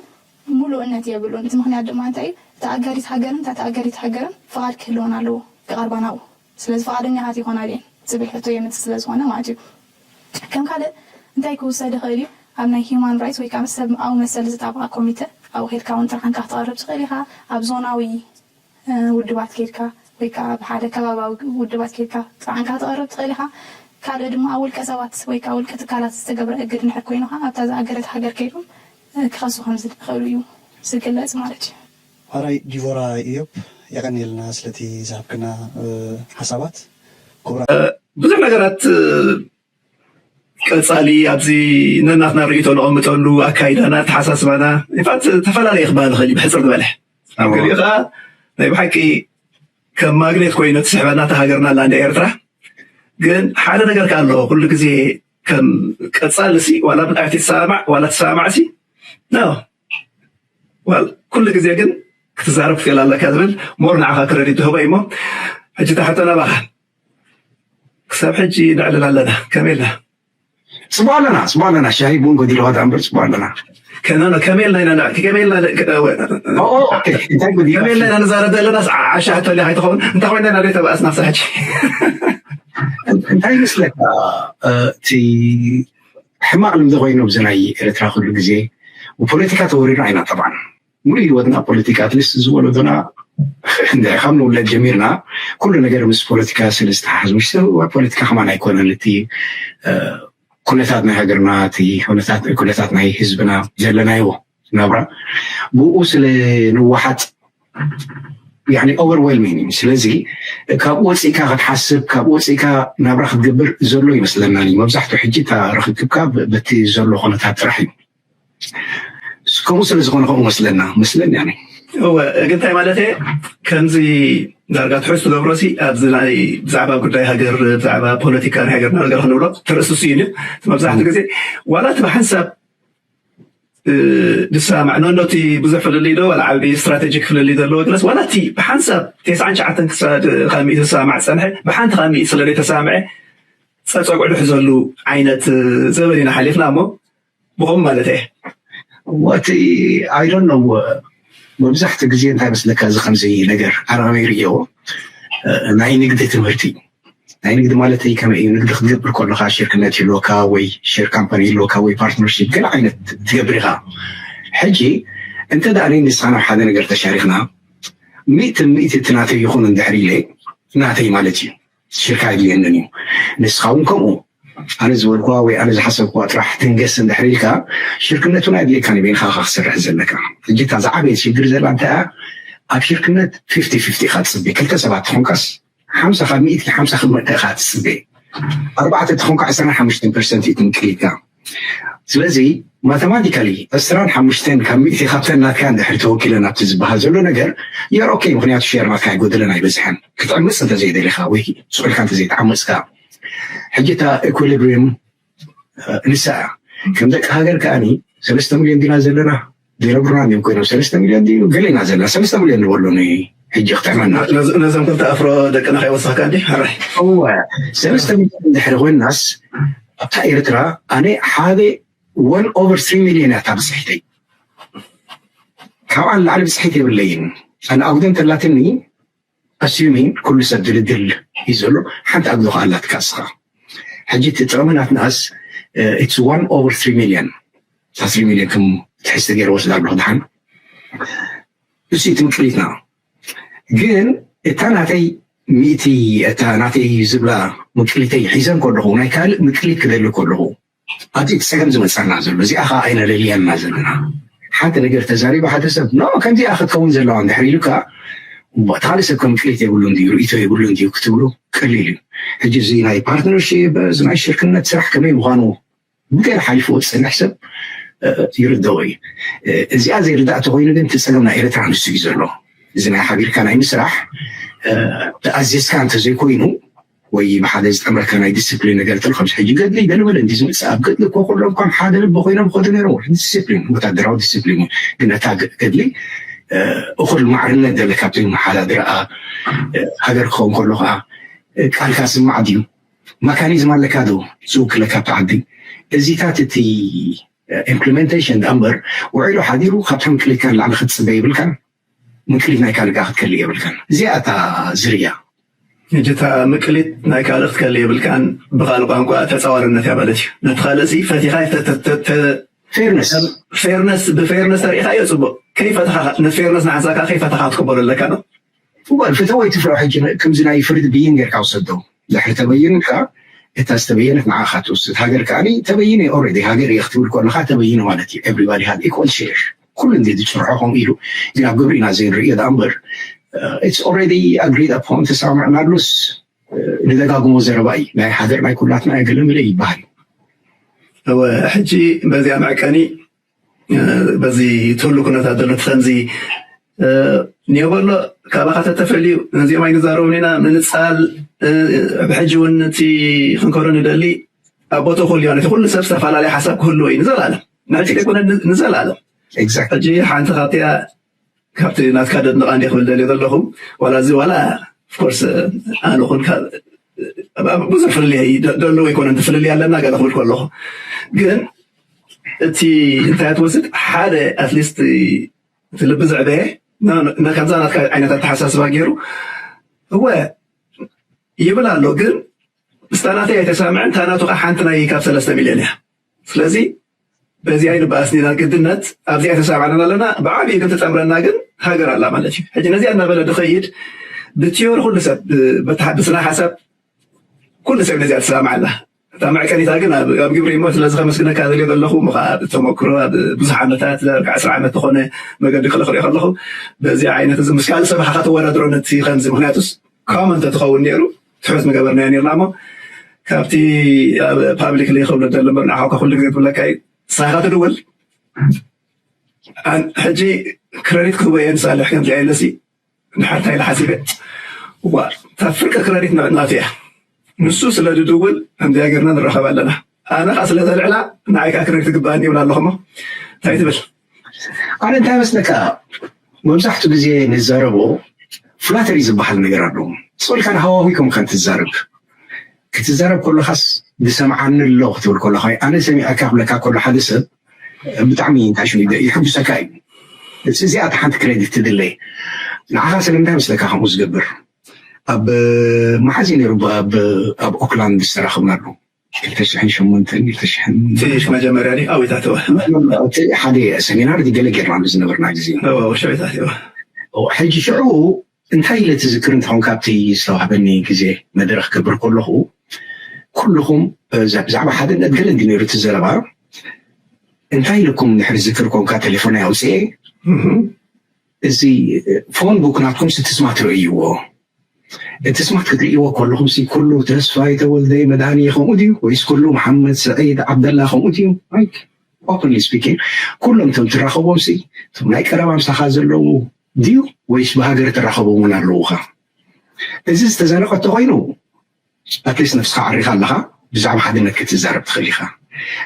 ሙሉእነት የብሉን እቲ ምክንያት ድማ እንታይ እዩ እታ ኣጋሪት ሃገርን እታ ተኣጋሪት ሃገርን ፍቓድ ክህልወን ኣለዎ ክቐርባ ናብኡ ስለዚ ፍቓደኛታት ይኾና ድየን ዝብል ሕቶ የምፅእ ስለዝኾነ ማለት እዩ ከም ካልእ እንታይ ክውሰድ ይኽእል እዩ ኣብ ናይ human rights ወይ ከዓ ሰብኣዊ መሰል ዝጣበቓ ኮሚተ ኣብኡ ከድካ እውን ጥርዓንካ ክትቐርብ ትኽእል ኢኻ ኣብ ዞናዊ ውድባት ከድካ ወይ ከዓ ኣብ ሓደ ከባባዊ ውድባት ከድካ ጥርዓንካ ክትቐርብ ትኽእል ኢኻ ካልእ ድማ ኣብ ውልቀ ሰባት ወይ ከዓ ውልቀ ትካላት ዝተገብረ እግድ እንድሕር ኮይኑ ከዓ ኣብታ ዝኣገደት ሃገር ከይዶም ክኸሱ ከም ዝኽእሉ እዩ ዝግለፅ ማለት እዩ። ሕራይ ዲቮራ ኢዮብ የቐንየልና ስለቲ ዝሃብክና ሓሳባት ክቡራ ብዙሕ ነገራት ቀፃሊ ኣብዚ ነናትና ርእይቶ ነቐምጠሉ ኣካይዳና ተሓሳስባና ኢንፋት ተፈላለየ ክበሃል ይኽእል እዩ ብሕፅር ዝበለ ኣብ ገሊኡ ከዓ ናይ ብሓቂ ከም ማግኔት ኮይኑ ትስሕበና እታ ሃገርና ኣላ እንደ ኤርትራ ግን ሓደ ነገር ከ ኣሎ ኩሉ ግዜ ከም ቀፃሊ ሲ ዋላ ብጣዕቲ ትሰማማዕ ዋላ ትሰማማዕ ሲ ኖ ዋል ኩሉ ግዜ ግን ክትዛረብ ክትኽእል ኣለካ ዝብል ሞር ንዓኻ ክረዲት ትህቦ እሞ ሕጂ እታ ሕቶ ናባኻ ክሳብ ሕጂ ነዕልል ኣለና ከመይ ኢልና ፅቡቅ ኣለና ፅቡቅ ኣለና ሻሂ ቡን ጎዲልዋ ዳኣ እምበር ፅቡቅ ኣለና ከመይ ኢልና ኢና ከመይ ኢልና ከመይ ኢልና ንዛረብ ዘለና ዓሻ ሕቶ ሊካ ኣይትኸውን እንታይ ኮይና ኢና ዘይተባእስና ክሳብ ሕጂ እንታይ ይመስለካ እቲ ሕማቕ ልምዲ ኮይኑ ኣብዚ ናይ ኤርትራ ኩሉ ግዜ ብፖለቲካ ተወሪርና ኢና ጠብዓን ሙሉእ ህይወትና ፖለቲካ ኣትሊስት እዚ ወለዶና እንድሕር ካብ ንውለድ ጀሚርና ኩሉ ነገር ምስ ፖለቲካ ስለ ዝተሓሓዝ ውሽጢ ፖለቲካ ከማን ኣይኮነን እቲ ኩነታት ናይ ሃገርና እቲ ኩነታት ናይ ህዝብና ዘለናዮ ናብራ ብኡ ስለ ንወሓጥ ያኒ overwhelming እዩ ስለዚ ካብ ወፂእካ ክትሓስብ ካብ ወፂእካ ናብራ ክትገብር ዘሎ ይመስለና መብዛሕትኡ ሕጂ እታ ርክክብካ በቲ ዘሎ ኩነታት ጥራሕ እዩ ከምኡ ስለ ዝኾነ ከምኡ መስለና መስለኒ ኣነ እወ ግን እንታይ ማለት እየ ከምዚ ዳርጋ ትሕዝ ትገብሮ ሲ ኣብዚ ናይ ብዛዕባ ጉዳይ ሃገር ብዛዕባ ፖለቲካ ናይ ሃገርና ነገር ክንብሎ ትርእስሱ እዩ መብዛሕትኡ ግዜ ዋላ እቲ ብሓንሳብ ዝሰማማዕ ነኖቲ ብዙሕ ፍልልይ ዶ ዋላ ዓብዪ ስትራቴጂክ ፍልልይ ዘለዎ ግለስ ዋላ እቲ ብሓንሳብ ተስዓን ትሽዓተን ክሳድ ካብ ሚእቲ ዝሰማማዕ ዝፀንሐ ብሓንቲ ካብ ሚእቲ ስለ ዘይተሰማምዐ ፀፀጉዕ ዝሕዘሉ ዓይነት ዘበን ኢና ሓሊፍና እሞ ብኸምኡ ማለት እየ ወቲ I don't know መብዛሕትኡ ግዜ እንታይ መስለካ እዚ ከምዚ ነገር ኣነ ከመይ ርእዮ ናይ ንግዲ ትምህርቲ ናይ ንግዲ ማለት ከመይ እዩ ንግዲ ክትገብር ከለካ ሽርክነት ይህልወካ ወይ ሼር ካምፓኒ ይህልወካ ወይ ፓርትነርሺፕ ገለ ዓይነት ትገብር ኢካ ሕጂ እንተ ደኣ እኔ ንስኻ ናብ ሓደ ነገር ተሻሪክና ሚእቲ ሚእቲ እቲ ናተይ ይኹን እንድሕር ኢለ ናተይ ማለት እዩ ሽርካ የድልየንን እዩ ንስኻ እውን ከምኡ ኣነ ዝበልኩዋ ወይ ኣነ ዝሓሰብኩዋ ጥራሕ ትንገስ እንድሕር ኢልካ ሽርክነት እውን ኣየድልየካን እዩ በይንኻ ኢኻ ክትሰርሕ ዘለካ ሕጂ እታ ዝዓበየት ሽግር ዘላ እንታይ እያ ኣብ ሽርክነት ፊፍቲ ፊፍቲ ኢኻ ትፅበ ክልተ ሰባት ትኾንካስ ሓምሳ ካብ ሚእቲ ሓምሳ ክመእካ ኢኻ ትፅበ ኣርባዕተ ተኾንካ ዕስራን ሓሙሽተን ፐርሰንት እዩ ትምክሊትካ። ስለዚ ማተማቲካሊ ዕስራን ሓሙሽተን ካብ ሚእቲ ካብተን ናትካ እንድሕር ተወኪለን ኣብቲ ዝበሃል ዘሎ ነገር you're okay። ምክንያቱ ሼር ናትካ ኣይጎደለን ኣይበዝሐን ክትዕምፅ እንተዘይደሊካ ወይ ስዑልካ እንተዘይተዓመፅካ። ሕጂ እታ ኢኩሊብሪየም ንሳ እያ። ከም ደቂ ሃገር ከኣኒ ሰለስተ ሚልዮን ዲና ዘለና? ዘይነብሩና እንዲም ኮይኖም ሰለስተ ሚልዮን ድዩ ገሌና ዘለና ሰለስተ ሚልዮን ንበሎ። ሕጂ ክጥዕመና ነዞም ክልተ ኣፍሮ ደቅና ከይወሰኽካ እንዲ ሕራይ እወ። ሰለስተ ሚልዮን እንድሕሪ ኮይናስ ኣብታ ኤርትራ ኣነ ሓደ one over three ሚልዮን እያ እታ ብፅሒተይ። ካብኣ ንላዕሊ ብፅሒት የብለይን። ኣነ ኣጉደ እንተላትኒ ኣስዩሚን ኩሉ ሰብ ድልድል እዩ ዘሎ። ሓንቲ ኣጉዶ ከዓ ኣላትካ እስኻ። ሕጂ እቲ ጥቕሚ ናትናስ it's one over three ሚልዮን። እታ three ሚልዮን ከም ትሕዝቲ ገይረ ወስዳ ኣለኹ። ድሓን እሱ ትምክሊትና ግን እታ ናተይ ሚእቲ እታ ናተይ ዝብላ ምቅሊተይ ሒዘን ከለኹ ናይ ካልእ ምቅሊት ክደሊ ከለኹ ኣብዚ እቲ ፀገም ዝመፀና ዘሎ እዚኣ ከዓ ኣይነለልየና ዘለና። ሓንቲ ነገር ተዛሪባ ሓደ ሰብ ኖ ከምዚኣ ክትከውን ዘለዋ እንድሕር ኢሉካ እሞ እቲ ካልእ ሰብ ከምቅሊት የብሉ እንድዩ ርእቶ የብሉ እንድዩ ክትብሉ ቀሊል እዩ። ሕጂ እዚ ናይ ፓርትነርሽፕ እዚ ናይ ሽርክነት ስራሕ ከመይ ምዃኑ ብገለ ሓሊፍዎ ዝፅንሕ ሰብ ይርደኦ እዩ። እዚኣ ዘይርዳእ ተኮይኑ ግን እቲ ፀገም ናይ ኤርትራ ንሱ እዩ ዘሎ። እዚ ናይ ሓቢርካ ናይ ምስራሕ ተኣዚዝካ እንተዘይኮይኑ ወይ ብሓደ ዝጠምረካ ናይ ዲስፕሊን ነገር ተሎ ከምዚ ሕጂ ገድሊ ገለመለ እንዲ ዝመፅእ ኣብ ገድሊ እኮ ኩሎም ከም ሓደ ልቢ ኮይኖም ይኸዱ ነይሮም። ዲስፕሊን ወታደራዊ ዲስፕሊን ግን ነታ ገድሊ እኹል ማዕርነት ደለ ካብቲ መሓዳድርኣ ሃገር ክኸውን ከሎ ከዓ ቃልካ ስማዕ ድዩ? መካኒዝም ኣለካ ዶ ዝውክለካ ኣብቲ ዓዲ? እዚታት እቲ ኢምፕሊመንቴሽን ደኣ እምበር ውዒሉ ሓዲሩ ካብታ ምቅሊትካ ንላዕሊ ክትፅበ የብልካን። ምቅሊት ናይ ካልእ ከዓ ክትከልእ የብልካን። እዚኣ እታ ዝርያ። ሕጂ እታ ምቅሊት ናይ ካልእ ክትከልእ የብልካን ብካልእ ቋንቋ ተፃዋርነት እያ ማለት እዩ። ነቲ ካልእ ሲ ፈቲኻ ፌርነስ ፌርነስ ብፌርነስ ተሪኢኻዮ ፅቡቅ። ከይፈተኻ ነቲ ፌርነስ ንዓንሳካ ከይፈተኻ ክትቅበሎ ኣለካ ነው። እዋን ፍትወ ወይ ትፍርሖ ሕጂ ከምዚ ናይ ፍርዲ ብይን ጌርካ ውሰዶ። ድሕሪ ተበይኑ ከዓ እታ ዝተበየነት ንዓኻ ትውስድ። ሃገር ከዓ ተበይነ ኦልሬዲ ሃገር እየ ክትብል ከለካ ተበይኑ ማለት እዩ። Everybody had equal share ኩሉ እንዲ ዝጭርሖ ከምኡ ኢሉ ግን ኣብ ግብሪ ኢና ዘይንርእዮ ደኣ እምበር it's already agreed upon ተሰማምዕናሉስ ንደጋግሞ ዘረባ እዩ። ናይ ሃገር ናይ ኩላትና እያ ገለ መለ ይበሃል። እወ ሕጂ በዚኣ መዕቀኒ በዚ ትህሉ ኩነታት ዘሎ እቲ ከምዚ ኒዮበሎ ካባኻ ተተፈልዩ ነዚኦም ኣይንዛረቡን ኢና ምንፃል ብሕጂ እውን እቲ ክንከዶ ንደሊ ኣብ ቦትኡ ክህሉ እዩ ነቲ ኩሉ ሰብ ዝተፈላለየ ሓሳብ ክህልዎ እዩ ንዘለኣለም ንሕጂ ዘይኮነ ንዘለኣለም ሕጂ ሓንቲ ካብቲያ ካብቲ ናትካ ደድንቓ እንዲ ክብል ደልዮ ዘለኹ ዋላ እዚ ዋላ ኦፍኮርስ ኣነ ኹን ብዙሕ ፍልልይ ደለዎ ኣይኮነን ፍልልይ ኣለና ገለ ክብል ከለኹ ግን እቲ እንታይ ትወስድ ሓደ ኣትሊስት እቲ ልቢ ዝዕበየ ከምዛ ናትካ ዓይነት ኣተሓሳስባ ገይሩ እወ ይብል ኣሎ ግን ምስታ ናተይ ኣይተሳምዐን እታ ናቱ ከዓ ሓንቲ ናይ ካብ ሰለስተ ሚልዮን እያ ስለዚ በዚኣ ይንበኣስኒና ግድነት ኣብዚኣ ተሳማዕና ኣለና ብዓብዩ ግን ትፀምረና ግን ሃገር ኣላ ማለት እዩ ሕጂ ነዚኣ እናበለ ድኸይድ ብቲዮሪ ኩሉ ሰብ ብስነ ሓሳብ ኩሉ ሰብ ነዚኣ ትሰማማዕ ኣላ እታ መዕቀኒታ ግን ኣብ ግብሪ እሞ ስለዚ ከመስግነካ ዘልዮ ዘለኹ እሞ ከዓ ተመክሮ ኣብ ብዙሕ ዓመታት ዳርጋ ዕስራ ዓመት ዝኾነ መገዲ ክልኽሪኦ ከለኹ በዚ ዓይነት እዚ ምስ ካልእ ሰብ ከዓ ተወዳድሮ ነቲ ከምዚ ምክንያቱስ ኮመን ተትኸውን ነይሩ ትሑት ምገበርናዮ ነርና እሞ ካብቲ ኣብ ፓብሊክ ክብሎ ደሎ እምበር ንዓኻ ኩሉ ግዜ ትብለካ እዩ ንስኻ ትድውል ሕጂ ክረዲት ክህቦ እየ ንሳልሕ ከምዚኣ ኢለሲ ንሓርታ ኢለ ሓሲበ እዋ እታ ፍርቂ ክረዲት ንዕናቱ እያ ንሱ ስለ ድድውል ከምዚኣ ገርና ንራኸብ ኣለና ኣነ ከዓ ስለ ዘልዕላ ንዓይ ከዓ ክረዲት ትግባኣኒ ይብል ኣለኹሞ እንታይ ትብል ኣነ እንታይ መስለካ መብዛሕትኡ ግዜ ንዛረቦ ፍላተሪ ዝበሃል ነገር ኣሎ። ስቕ ኢልካ ንሃዋሁ ከም ከም ትዛረብ ክትዛረብ ከለኻስ ዝሰምዓኒ ኣሎ ክትብል ከለኻ ኣነ ሰሚዐካ ክብለካ ከሎ ሓደ ሰብ ብጣዕሚ እንታይ ሽሙ ይደ- ይሕጉሰካ እዩ። እዚኣ እታ ሓንቲ ክሬዲት ትድለይ። ንዓኻ ስለምንታይ መስለካ ከምኡ ዝገብር? ኣብ መዓዝ እዩ ነይሩ ብ- ኣብ ኣብ ኦክላንድ ዝተራኸብናሉ ክልተ ሽሕን ሸሞንተን ክልተ ሽሕን እቲ መጀመርያ ድዩ? ኣዊታት እወ። እቲ ሓደ ሰሚናር ገለ ጌርናሉ ዝነበርና ግዜ። እወ፣ ወሻዊታት እወ። ሕጂ ሽዑ እንታይ ኢለ ትዝክር እንተኾን ካብቲ ዝተዋህበኒ ግዜ መደረ ክገብር ከለኹ ኩልኹም ብዛዕባ ሓድነት ገለ እንዲ ነይሩ እቲ ዘረባ እንታይ ኢለኩም ድሕሪ ዝክር ኮንካ ቴሌፎን ኣውፅኤ እዚ ፎን ቡክ ናትኩም ስትስማ ትርእይዎ እቲ ስማት ክትርእይዎ ከለኹም ሲ ኩሉ ተስፋይ ተወልደ መድሃኒ ከምኡ ድዩ ወይስ ኩሉ መሓመድ ስዒድ ዓብደላ ከምኡ ድዩ? Like, openly speaking, ኩሎም እቶም ትራኸቦም ሲ እቶም ናይ ቀረባ ምሳኻ ዘለዉ ድዩ ወይስ ብሃገር ትራኸቦም እውን ኣለዉኻ? እዚ ዝተዘነቐ እንተኾይኑ ኣትሊስት ነፍስኻ ዓሪኻ ኣለኻ፣ ብዛዕባ ሓድነት ክትዛረብ ትኽእል ኢኻ።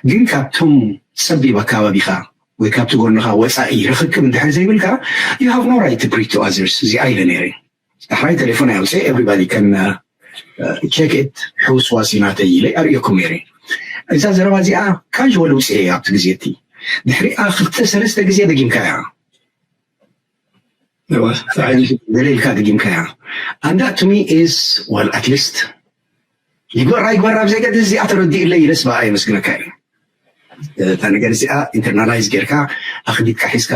ግን ካብቶም ጸቢብ ኣካባቢኻ ወይ ካብቲ ጎንኻ ወጻኢ ርኽክብ እንድሕር ዘይብልካ you have no right to preach to others። እዚኣ ኢለ ነይረ። ዳሕራይ ቴሌፎን ኣውፅኤ everybody can check it ሕውስዋስ ናተይ ኢለ ኣርእየኩም ነይረ። እዛ ዘረባ እዚኣ ካዥዋል ውፅኤ ኣብቲ ግዜ እቲ ድሕሪኣ ክልተ ሰለስተ ግዜ ደጊምካያ ደሊልካ ደጊምካያ። And that to me is, well, at least ይግበራ ይግበራ ብዘይገድስ እዚኣ ተረዲእለይ ኢለስ ብኣ የመስግነካ እዩ። እታ ነገር እዚኣ ኢንተርናላይዝ ጌርካ ኣኽሊትካ ሒዝካ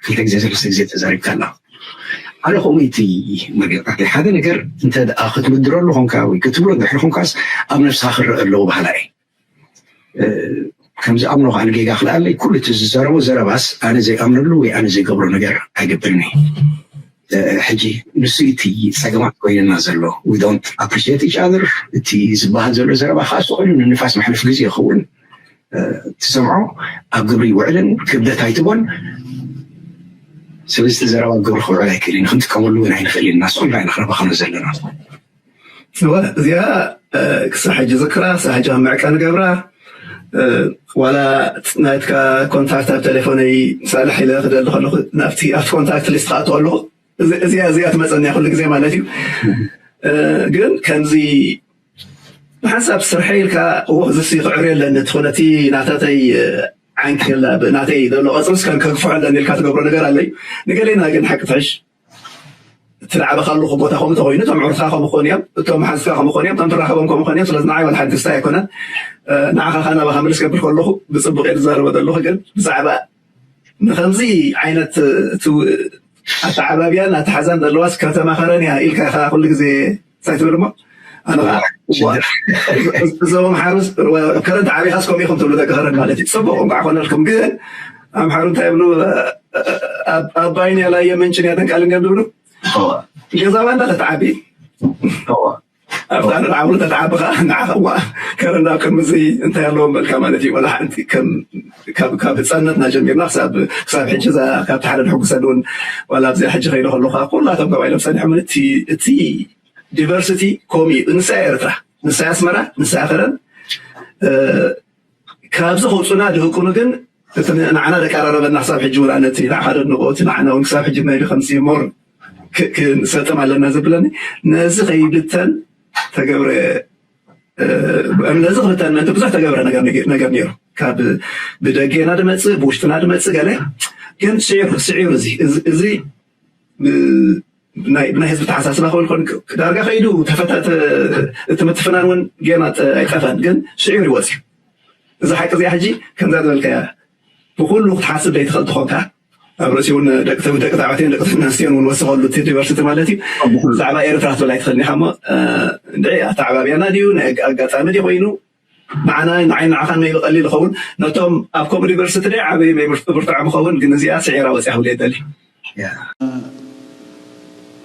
ክልተ ግዜ ሰለስተ ግዜ ተዛሪብካ ኣላ። ኣነ ከምኡ እቲ መግለጫ ሓደ ነገር እንተ ደኣ ክትምድረሉ ኾንካ ወይ ክትብሎ ድሕሪ ኾንካስ ኣብ ነብስኻ ክረአ ኣለዎ ባህላ እየ። ከምዚ ኣምኖ ከዓ ጌጋ ክልኣለይ ኩሉ እቲ ዝዘረቦ ዘረባስ ኣነ ዘይኣምነሉ ወይ ኣነ ዘይገብሮ ነገር ኣይገብርን እዩ። ሕጂ ንሱ እቲ ፀገማት ኮይንና ዘሎ we don't appreciate each other። እቲ ዝበሃል ዘሎ ዘረባ ከዓ ስቕ ኢሉ ንንፋስ መሕለፍ ግዜ ይኸውን። ትሰምዖ ኣብ ግብሪ ይውዕልን ክብደት ኣይትቦን። ስለዚ እቲ ዘረባ ኣብ ግብሪ ክውዕል ኣይክእልን ክንጥቀመሉ እውን ኣይንኽእል ኢና። ስቕ ኢልና ኢና ክረባኸኖ ዘለና። እዚኣ ክሳብ ሕጂ ዝክራ ክሳብ ሕጂ ኣብ ምዕቀን ገብራ ዋላ ናትካ ኮንታክት ኣብ ቴሌፎነይ ሳልሕ ኢለ ክደሊ ከለኹ ናብቲ ኣብቲ ኮንታክት ሊስት ክኣቱ ከለኹ እዚኣ እዚኣ ትመፀኒ ኩሉ ግዜ ማለት እዩ። ግን ከምዚ ብሓንሳብ ስርሐ ኢልካ እዎ ዝሲ ክዕር የለን ትኾነ እቲ ናታተይ ዓንኪ የላ ናተይ ዘሎ ቀፅልስ ከም ከግፍሖ ኣለኒ ኢልካ ትገብሮ ነገር ኣለዩ። ንገሌና ግን ሓቂ ትሕሽ ትልዓበካ ኣለኹ ቦታ ከምኡ ተኮይኑ እቶም ዕርትኻ ከምኾን እዮም እቶም ሓዝካ ከምኾን እዮም እቶም ትራኸቦም ከምኾን እዮም ስለዚ ንዓይ ወላ ሓድስታ ኣይኮነን። ንዓኻ ካ ናባኻ ምልስ ገብር ከለኹ ብፅቡቅ እየ ዝዛረበ ዘለኹ ግን ብዛዕባ ንከምዚ ዓይነት ኣተዓባብያን ኣተሓዛን ዘለዋስ ከተማኸረን እያ ኢልካ ኢኻ ኩሉ ግዜ እንታይ ትብል እሞ ኣነ እዞም ሓሩስ ከረን ተዓቢኻስ ከምኡ ኢኹም ትብሉ ደቂ ከረን ማለት እዩ ፅቡቅ እንኳዕ ኮነልኩም ግን ኣምሓሩ እንታይ ይብሉ ኣባይን ያላየ ምንጭን ያደንቃልን እዮም ዝብሉ ገዛ ባንዳ ተተዓቢ ኣብታ ንዓብሉ ተተዓቢ ከዓ ንዓኸዋ ከረንዳ ቅድሚ እዚ እንታይ ኣለዎም በልካ ማለት እዩ ወላ ሓንቲ ካብ ህፃንነትና ጀሚርና ክሳብ ሕጂ እዛ ካብቲ ሓደ ንሕጉሰሉ እውን ዋላ ኣብዚኣ ሕጂ ከይደ ከለኹ ኩላቶም ተባሂሎም ሰኒሖም እቲ ዲቨርሲቲ ከምኡ እዩ ንሳ ኤርትራ ንሳ ኣስመራ ንሳ ከረን ካብዚ ከውፁና ድህቁኑ ግን እቲ ንዓና ደቃራረበና ክሳብ ሕጂ ውላ ነቲ ንዓኻ ደንቆ እቲ ንዓና እውን ክሳብ ሕጂ ናይ ከምዚ ሞር ክንሰጥም ኣለና ዘብለኒ ነዚ ከይብተን ተገብረ ነዚ ክብተን ምእንቲ ብዙሕ ተገብረ ነገር ነይሩ ካብ ብደጌና ድመፅእ ብውሽጥና ድመፅእ ገለ ግን ስዒሩ ስዒሩ እዚ እዚ ብናይ ህዝቢ ተሓሳስባ ክብል ኮን ዳርጋ ከይዱ ተፈታ እቲ ምትፍናን እውን ጌና ኣይጠፈን ግን ስዒሩ ይወፅዩ እዚ ሓቂ እዚኣ ሕጂ ከምዛ ዝበልካያ ብኩሉ ክትሓስብ ዘይትኽእል ትኾንካ ኣብ ርእሲ እውን ደቂ ተባዕትዮን ደቂ ኣንስትዮን እውን ወስኸሉ እቲ ዩኒቨርሲቲ ማለት እዩ ብዛዕባ ኤርትራ ክትብል ኣይትኽእል ኢኻ እሞ እንድዒ ኣተዓባብያና ድዩ ናይ ኣጋጣሚ ድዩ ኮይኑ ንዓና ንዓይ ንዓኻን መይቢ ቀሊል ይኸውን ነቶም ኣብ ከምኡ ዩኒቨርሲቲ ደ ዓበይ መይ ብርትዖም ይኸውን ግን እዚኣ ስዒራ ወፂኣ ክብል የደሊ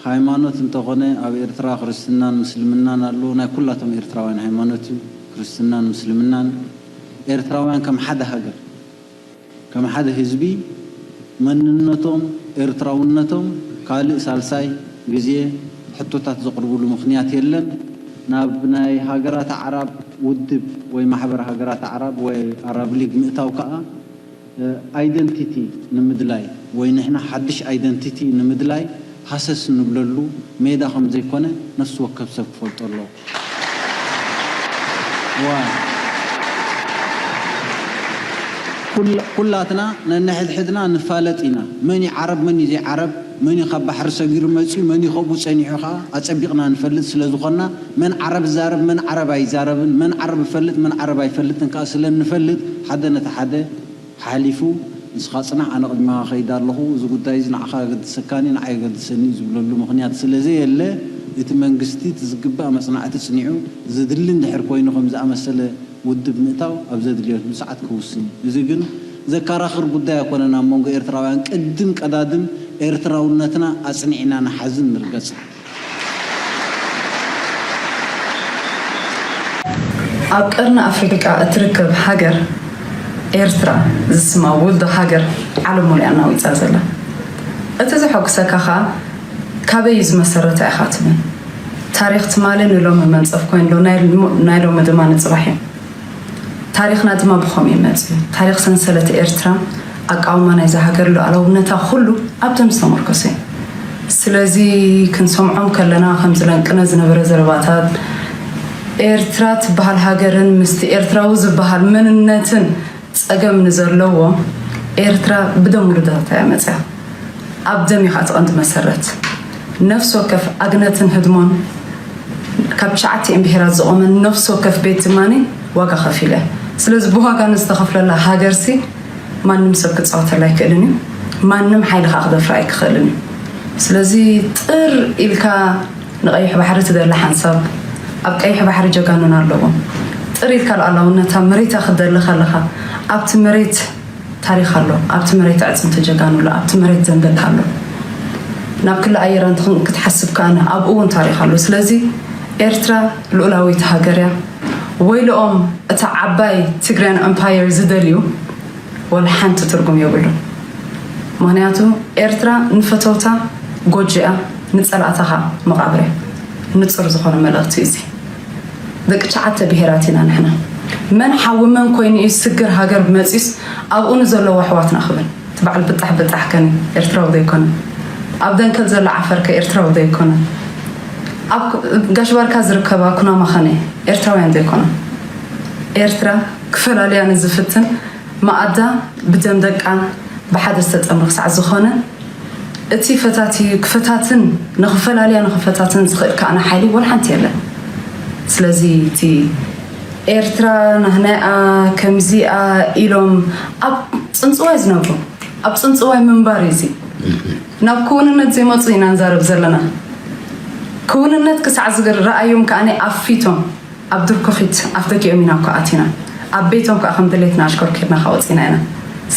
ሃይማኖት እንተኾነ ኣብ ኤርትራ ክርስትናን ምስልምናን ኣሎ ናይ ኩላቶም ኤርትራውያን ሃይማኖት እዩ ክርስትናን ምስልምናን ኤርትራውያን ከም ሓደ ሃገር ከም ሓደ ህዝቢ መንነቶም ኤርትራውነቶም ካልእ ሳልሳይ ግዜ ሕቶታት ዘቕርብሉ ምኽንያት የለን ናብ ናይ ሃገራት ኣዕራብ ውድብ ወይ ማሕበር ሃገራት ኣዕራብ ወይ ኣራብ ሊግ ምእታው ከዓ identity ንምድላይ ወይ ንሕና ሓድሽ identity ንምድላይ ሃሰስ ንብለሉ ሜዳ ከም ዘይኮነ ነፍሲ ወከፍ ሰብ ክፈልጦ ኣለዎ። ኩላትና ነንሕድሕድና ንፋለጥ ኢና። መን እዩ ዓረብ መን እዩ ዘይዓረብ፣ መን እዩ ካብ ባሕሪ ሰጊሩ መፂኡ፣ መን እዩ ከምኡ ፀኒሑ ከዓ ኣፀቢቕና ንፈልጥ ስለዝኾንና መን ዓረብ ይዛረብ መን ዓረብ ኣይዛረብን፣ መን ዓረብ ይፈልጥ መን ዓረብ ኣይፈልጥን ከዓ ስለንፈልጥ ሓደ ነቲ ሓደ ሓሊፉ ንስኻ ፅናሕ ኣነ ቅድሚኻ ከይድ ኣለኹ እዚ ጉዳይ እዚ ንዓኻ የገድሰካን እዩ ንዓይ የገድሰኒ እዩ ዝብለሉ ምኽንያት ስለዘየለ እቲ መንግስቲ እቲ ዝግባእ መፅናዕቲ ፅኒዑ ዘድሊ እንድሕር ኮይኑ ከም ዝኣመሰለ ውድብ ምእታው ኣብ ዘድልየሉ ሰዓት ክውስን እዩ። እዚ ግን ዘከራኽር ጉዳይ ኣይኮነን ኣብ መንጎ ኤርትራውያን ቅድም ቀዳድም ኤርትራውነትና ኣፅኒዕና ንሓዝን ንርገፅን። ኣብ ቀርኒ ኣፍሪቃ እትርከብ ሃገር ኤርትራ ዝስማ ውልዶ ሃገር ዓለም ሙሉእ ኣናዊጻ ዘላ። እቲ ዘሐጉሰካ ኸኣ ካበይ እዩ ዝመሰረታ ኢኻ ትብል። ታሪኽ ትማሊ ንሎሚ መንጸፍ ኮይኑ ኣሎ፣ ናይ ናይ ሎሚ ድማ ንጽባሕ እዩ። ታሪኽና ድማ ብኸምኡ እዩ መጺኡ። ታሪኽ ሰንሰለት ኤርትራ፣ ኣቃውማ ናይዛ ሃገር፣ ሉዓላውነታ፣ ኩሉ ኣብ ደም ዝተመርኮሰ እዩ። ስለዚ ክንሰምዖም ከለና ከም ዝለንቅነ ዝነበረ ዘረባታት፣ ኤርትራ ትበሃል ሃገርን ምስቲ ኤርትራዊ ዝበሃል መንነትን ጸገም ንዘለዎም፣ ኤርትራ ብደም ውሉዳታ እያ መጺኣ። ኣብ ደም እዩ ኸኣ እቲ ቀንዲ መሰረት። ነፍሲ ወከፍ ኣግነትን ህድሞን ካብ ትሽዓቲኤን ብሄራት ዝቖመ ነፍሲ ወከፍ ቤት ትማኒ ዋጋ ከፊለ። ስለዚ ብዋጋ ንዝተኸፍለላ ሃገርሲ ማንም ሰብ ክጻወተላ ኣይክእልን እዩ። ማንም ሓይሊ ኸኣ ክደፍራ ኣይክኽእልን እዩ። ስለዚ ጥር ኢልካ ንቐይሕ ባሕሪ ትደሊ ሓንሳብ፣ ኣብ ቀይሕ ባሕሪ ጀጋኑና ኣለዎም። ጥር ኢልካ ሉዓላውነታ መሬታ ክትደሊ ከለኻ ኣብቲ መሬት ታሪኽ ኣሎ፣ ኣብቲ መሬት ኣዕጽምቲ ጀጋኑ ኣሎ፣ ኣብቲ መሬት ዘንበል ኣሎ። ናብ ክሊ ኣየር እንተ ክትሓስብ ከኣ ኣብኡ እውን ታሪኽ ኣሎ። ስለዚ ኤርትራ ልኡላዊት ሃገር እያ። ወይልኦም እታ ዓባይ ትግርያን ኤምፓየር ዝደልዩ ወላ ሓንቲ ትርጉም የብሉን። ምኽንያቱ ኤርትራ ንፈተውታ ጎጆ እያ፣ ንጸላእታ ኸኣ መቓብር እያ። ንጹር ዝኾነ መልእኽቲ እዩ እዚ። ደቂ ትሽዓተ ብሄራት ኢና ንሕና። መን ሓዊ መን ኮይኑ እዩ ስግር ሃገር መጺኡስ ኣብኡ ንዘለዉ ኣሕዋትና ክብል? እቲ በዓል ብጣሕ ብጣሕ ከን ኤርትራዊ ዘይኮነ? ኣብ ደንከል ዘሎ ዓፈር ከ ኤርትራዊ ዘይኮነ? ኣብ ክ- ጋሽ ባርካ ዝርከባ ኩናማ ኸነ ኤርትራውያን ዘይኮነ? ኤርትራ ክፈላልያ ንዝፍትን መኣዳ ብደም ደቃ ብሓደ ዝተጸምረ ክሳዕ ዝኾነ እቲ ፈታትዩ ክፈታትን ንኽፈላልያ ንኽፈታትን ዝኽእል ከኣ ሓይሊ ወላ ሓንቲ የለን። ስለዚ እቲ ኤርትራ ናህናያ ከምዚኣ ኢሎም ኣብ ጽንጽዋይ ዝነብሩ ኣብ ጽንጽዋይ ምንባር እዩ እዚ። ናብ ክውንነት ዘይመጹ ኢና ንዛረብ ዘለና። ክውንነት ክሳዕ ዝረኣዮም ከኣ ኣፊቶም ኣብ ድርኩኺት ኣፍ ደጊኦም ኢና እኮ ኣቲና። ኣብ ቤቶም ከኣ ከም ድሌትና ኣሽከርኪርና ከኣ ወጺና ኢና።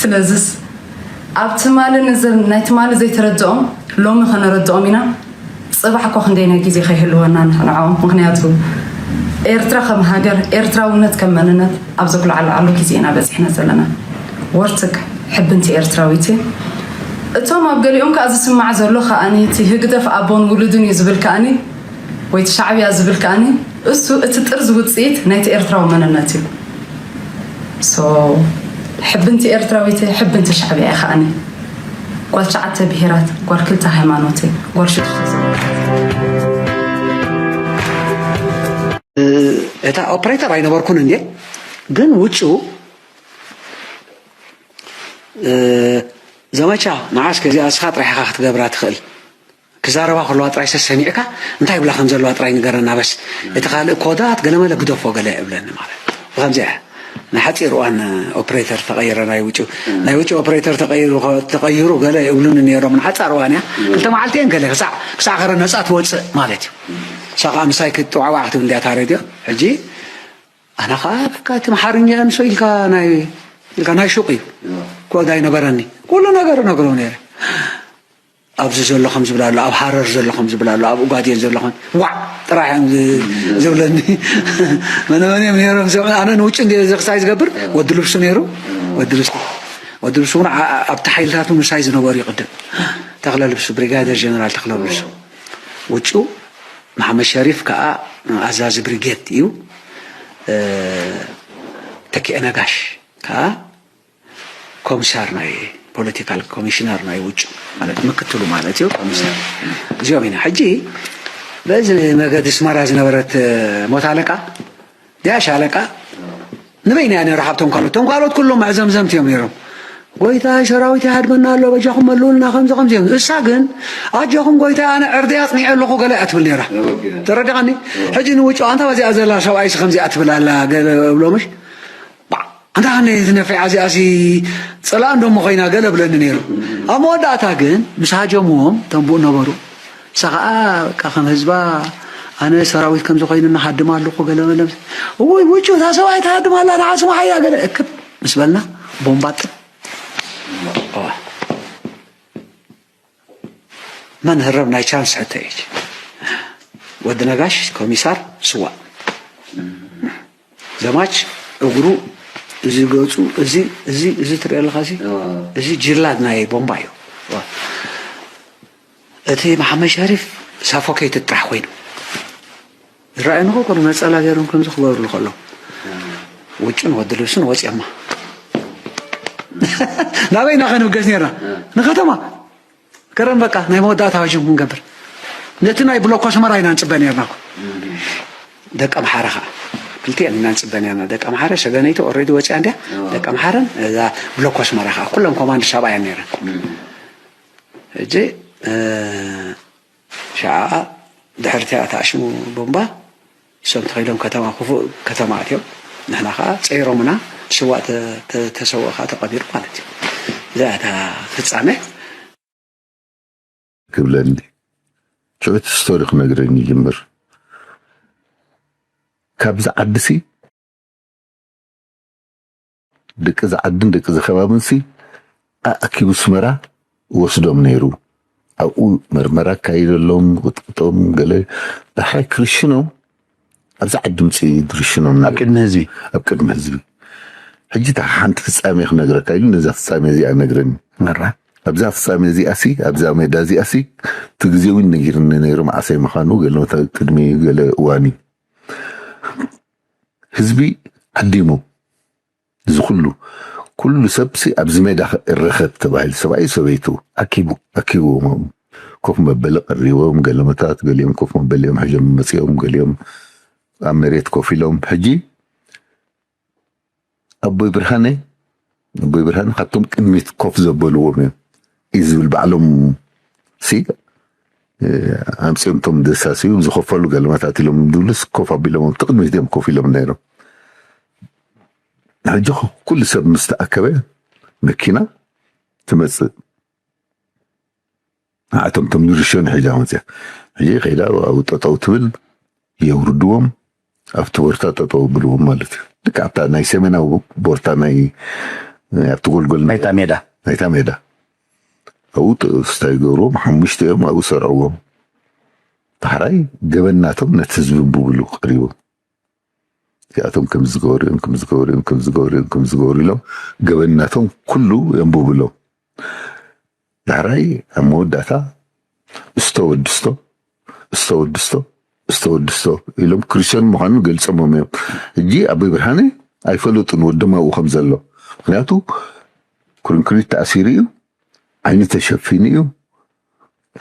ስለዝስ ኣብ ትማሊ ንዘ- ናይ ትማሊ ዘይተረድኦም ሎሚ ከነረድኦም ኢና። ጽባሕ እኮ ክንደይናይ ግዜ ከይህልወና ንዕኦም። ምኽንያቱ ኤርትራ ከም ሃገር፣ ኤርትራውነት ከም መንነት ኣብ ዘጉላዕልዓሉ ግዜ ኢና በጺሕና ዘለና። ወርትግ ሕብንቲ ኤርትራዊት እየ። እቶም ኣብ ገሊኦም ከኣ ዝስማዕ ዘሎ ከኣ እቲ ህግደፍ ኣቦን ውሉድን እዩ ዝብል ከኣ ወይ እቲ ሻዕብያ ዝብል ከኣ እሱ እቲ ጥርዚ ውጽኢት ናይቲ ኤርትራዊ መንነት እዩ። ሶ ሕብንቲ ኤርትራዊት እየ፣ ሕብንቲ ሻዕብያ እየ ከኣ። ጓል ትሽዓተ ብሄራት፣ ጓል ክልተ ሃይማኖት እየ፣ ጓል ሽዱሽተ ዘመን። እታ ኦፕሬተር ኣይነበርኩን እንዴ ግን ውጭ ዘመቻ ንዓስ ከዚኣ እስኻ ጥራሕ ኢኻ ክትገብራ ትኽእል። ክዛረባ ከለዋ ጥራይ ሰሰሚዕካ እንታይ ይብላ ከም ዘለዋ ጥራይ ንገረና በስ። እቲ ካልእ ኮዳት ገለመለ ግደፎ ገለ እብለኒ ማለት እዩ። ብኸምዚ እያ ናይ ሓፂር እዋን ኦፕሬተር ተቐይረ ናይ ውጭ ናይ ውጭ ኦፕሬተር ተቐይሩ ተቐይሩ ገለ ይብሉኒ ነይሮም። ንሓፃር እዋን እያ ክልተ መዓልቲ እየን ገለ ክሳዕ ክሳዕ ከረ ነፃ ትወፅእ ማለት እዩ። እሳ ከዓ ምሳይ ክትዋዕዋዕ ክትብል እንዲያ እታ ሬድዮ። ሕጂ ኣነ ከዓ በቃ እቲ መሓርኛ ኣንሶ ኢልካ ናይ ኢልካ ናይ ሹቕ እዩ ኮዳ ይነበረኒ። ኩሉ ነገር ነግሮ ነይረ። ኣብዚ ዘሎ ከም ዝብል ኣሎ፣ ኣብ ሃረር ዘሎ ከም ዝብል ኣሎ፣ ኣብ ኡጋዴን ዘሎ ከም ዋዕ ጥራሕ እዮም ዝ- ዝብለኒ። መነ መን እዮም ነይሮም እዚኦም? ኣነ ንውጭ እንደ ዘክሳይ ዝገብር ወዲ ልብሱ ነይሩ። ወዲ ልብሱ ወዲ ልብሱ እውን ዓ- ኣብቲ ሓይልታት ምሳይ ዝነበሩ ይቕድም ተኽለ ልብሱ፣ ብሪጋደር ጀነራል ተኽለ ልብሱ ውጩ፣ መሓመድ ሸሪፍ ከዓ ኣዛዚ ብሪጌድ እዩ። ተኪኤ ነጋሽ ከዓ ኮሚሳር ናይ ፖለቲካል ኮሚሽነር ናይ ውጭ ማለት ምክትሉ ማለት እዩ። ኮሚሽነር እዚኦም ኢና ሕጂ በዚ መገዲ ስመራ ዝነበረት ሞት ኣለቃ ዲያ ሻለቃ ንበይና እያ ነይራ። ካብቶም ካልኦት እቶም ካልኦት ኩሎም መዕዘምዘምቲ እዮም ነይሮም። ጎይታይ ሰራዊት ይሃድመና ኣሎ በጃኹም መሉልና ከምዚ ከምዚ እዮም። እሳ ግን ኣጆኹም ጎይታይ ኣነ ዕርዲ ኣጽኒዐ ኣለኹ ገለ እያ ትብል ነይራ። ተረዲኻኒ? ሕጂ ንውጭ ኣንታ በዚኣ ዘላ ሰብኣይሲ ከምዚኣ ትብል ኣላ ገለ እብሎ ምሽ ኣንታ ከመይ ትነፊዓ እዚኣሲ ፀላእ እንዶ እሞ ኮይና ገለ እብለኒ ነይሩ። ኣብ መወዳእታ ግን ምስ ሃጀምዎም እቶም ብኡ ነበሩ። እሳ ከዓ በቃ ከም ህዝባ ኣነ ሰራዊት ከምዚ ኮይኑና ሃድማ ኣለኹ ገለ መለ እውይ ውጩ እታ ሰብኣይ ትሃድም ኣላ ንዓ ስምዓያ ገለ እክብ ምስ በልና ቦምባ ጥብ መን ህረብ ናይ ቻንስ ሕቶ እዩ። ወዲ ነጋሽ ኮሚሳር ስዋ ደማች እግሩ፣ እዚ ገጹ፣ እዚ እዚ እዚ ትሪኦ ኣለኻ፣ እዚ እዚ ጅላድ ናይ ቦምባ እዩ። እቲ መሓመድ ሸሪፍ ሳፎኬት ጥራሕ ኮይኑ ዝረኣየኒ እኮ፣ ነጸላ ገይሮም ከምዚ ክገብርሉ ከለዉ፣ ውጩን ወዲ ልብሱን ወጺኦማ። ናበይ ኢና ከንብገስ ነርና? ንከተማ። ከረን በቃ ናይ መወዳእታ ሀጅም ክንገብር፣ ነቲ ናይ ብሎኮ ኣስመራ ኢና ንጽበ ነርና እኮ። ደቂ ኣምሓራ ኸዓ ክልቲኤን ኢና ንጽበ ነርና። ደቂ ኣምሓረ፣ ሰገነይቲ ኦልሬዲ ወጺኣ እንድያ። ደቂ ኣምሓረን እዛ ብሎኮ ኣስመራ ኸዓ ኩለን ኮማንድ ሰብኣየን ነረን። ሕጂ ሸዓ ድሕርቲኣ ተኣሽሙ ቦምባ፣ እሶም ተኸይሎም ከተማ ክፉእ ከተማ ኣትዮም። ንሕና ኸዓ ጸይሮምና፣ ስዋእ ተ- ተ- ተሰውእ ኸዓ ተቐቢሩ ማለት እዩ። እዛ እታ ፍጻመ። ክብለኒ ሽዑ እቲ ስቶሪ ክነግረኒ ይጅምር። ካብዚ ዓዲሲ ደቂ ዝዓድን ደቂ ዝከባብንሲ ኣኣኪቡ ኣስመራ ወስዶም ነይሩ። ኣብኡ መርመራ ኣካይደሎም፣ ቅጥቅጦም፣ ገለ ዳሕራይ ክርሽኖም ኣብዚ ዓዲ ምፅኢ ድርሽኖም ኣብ ቅድሚ ህዝቢ። ኣብ ቅድሚ ህዝቢ። ሕጂ እታ ሓንቲ ፍፃሜ ክነግረካ ኢሉ ነዛ ፍፃሜ እዚኣ ነግረኒ። መራ ኣብዛ ፍፃሜ እዚኣ ሲ ኣብዛ ሜዳ እዚኣ ሲ እቲ ግዜ እውን ነጊርኒ ነይሩ፣ መዓሰይ ምዃኑ ገለ ቅድሚ ገለ እዋን እዩ። ህዝቢ ዓዲሙ እዚ ኩሉ ኩሉ ሰብ ሲ ኣብዚ ሜዳ እረኸብ ተባሂሉ ሰብኣይ ሰበይቱ ኣኪቡ ኣኪብዎም ኮፍ መበሊ ቀሪቦም ገለመታት ገሊኦም ኮፍ መበሊኦም ሕዞም መፂኦም ገሊኦም ኣብ መሬት ኮፍ ኢሎም ሕጂ ኣቦይ ብርሃነ ኣቦይ ብርሃነ ካብቶም ቅድሚት ኮፍ ዘበልዎም እዮም እዩ ዝብል ባዕሎም ሲ ኣምፅኦም እቶም ደሳስዩ ዝኸፈሉ ገለመታት ኢሎም ዝብሉስ ኮፍ ኣቢሎም እቲ ቅድሚት እዮም ኮፍ ኢሎም ነይሮም። ሕጂ ኩሉ ሰብ ምስ ተኣከበ መኪና ትመፅእ። ንዓቶም እቶም ንርሽን ሒዛ መፅያ ሕጂ ከይዳ ኣብኡ ጠጠው ትብል የውርድዎም ኣብቲ ቦርታ ጠጠው ብልዎም ማለት እዩ። ልክ ኣብታ ናይ ሰሜናዊ ቦርታ ናይ ኣብቲ ጎልጎል ናይታ ሜዳ ናይታ ሜዳ ኣብኡ ስታይ ገብርዎም ሓሙሽተ እዮም ኣብኡ ሰርዕዎም። ዳሕራይ ገበናቶም ነቲ ህዝቢ ብብሉ ቀሪቦም እዚኣቶም ከምዝገበሩ እዮም ከምዝገበሩ እዮም ከምዝገበሩ እዮም ከምዝገበሩ ኢሎም ገበናቶም ኩሉ የንብብሎም። ዳሕራይ ኣብ መወዳእታ እስቶ ወድስቶ እስቶ ወድስቶ እስቶ ወድስቶ ኢሎም ክርስቲያን ምዃኑ ገልጾሞም እዮም። ሕጂ ኣቦይ ብርሃነ ኣይፈለጡን ወዶም ኣብኡ ከም ዘሎ። ምክንያቱ ኩርንኩሪት ተኣሲሩ እዩ፣ ዓይኑ ተሸፊኑ እዩ፣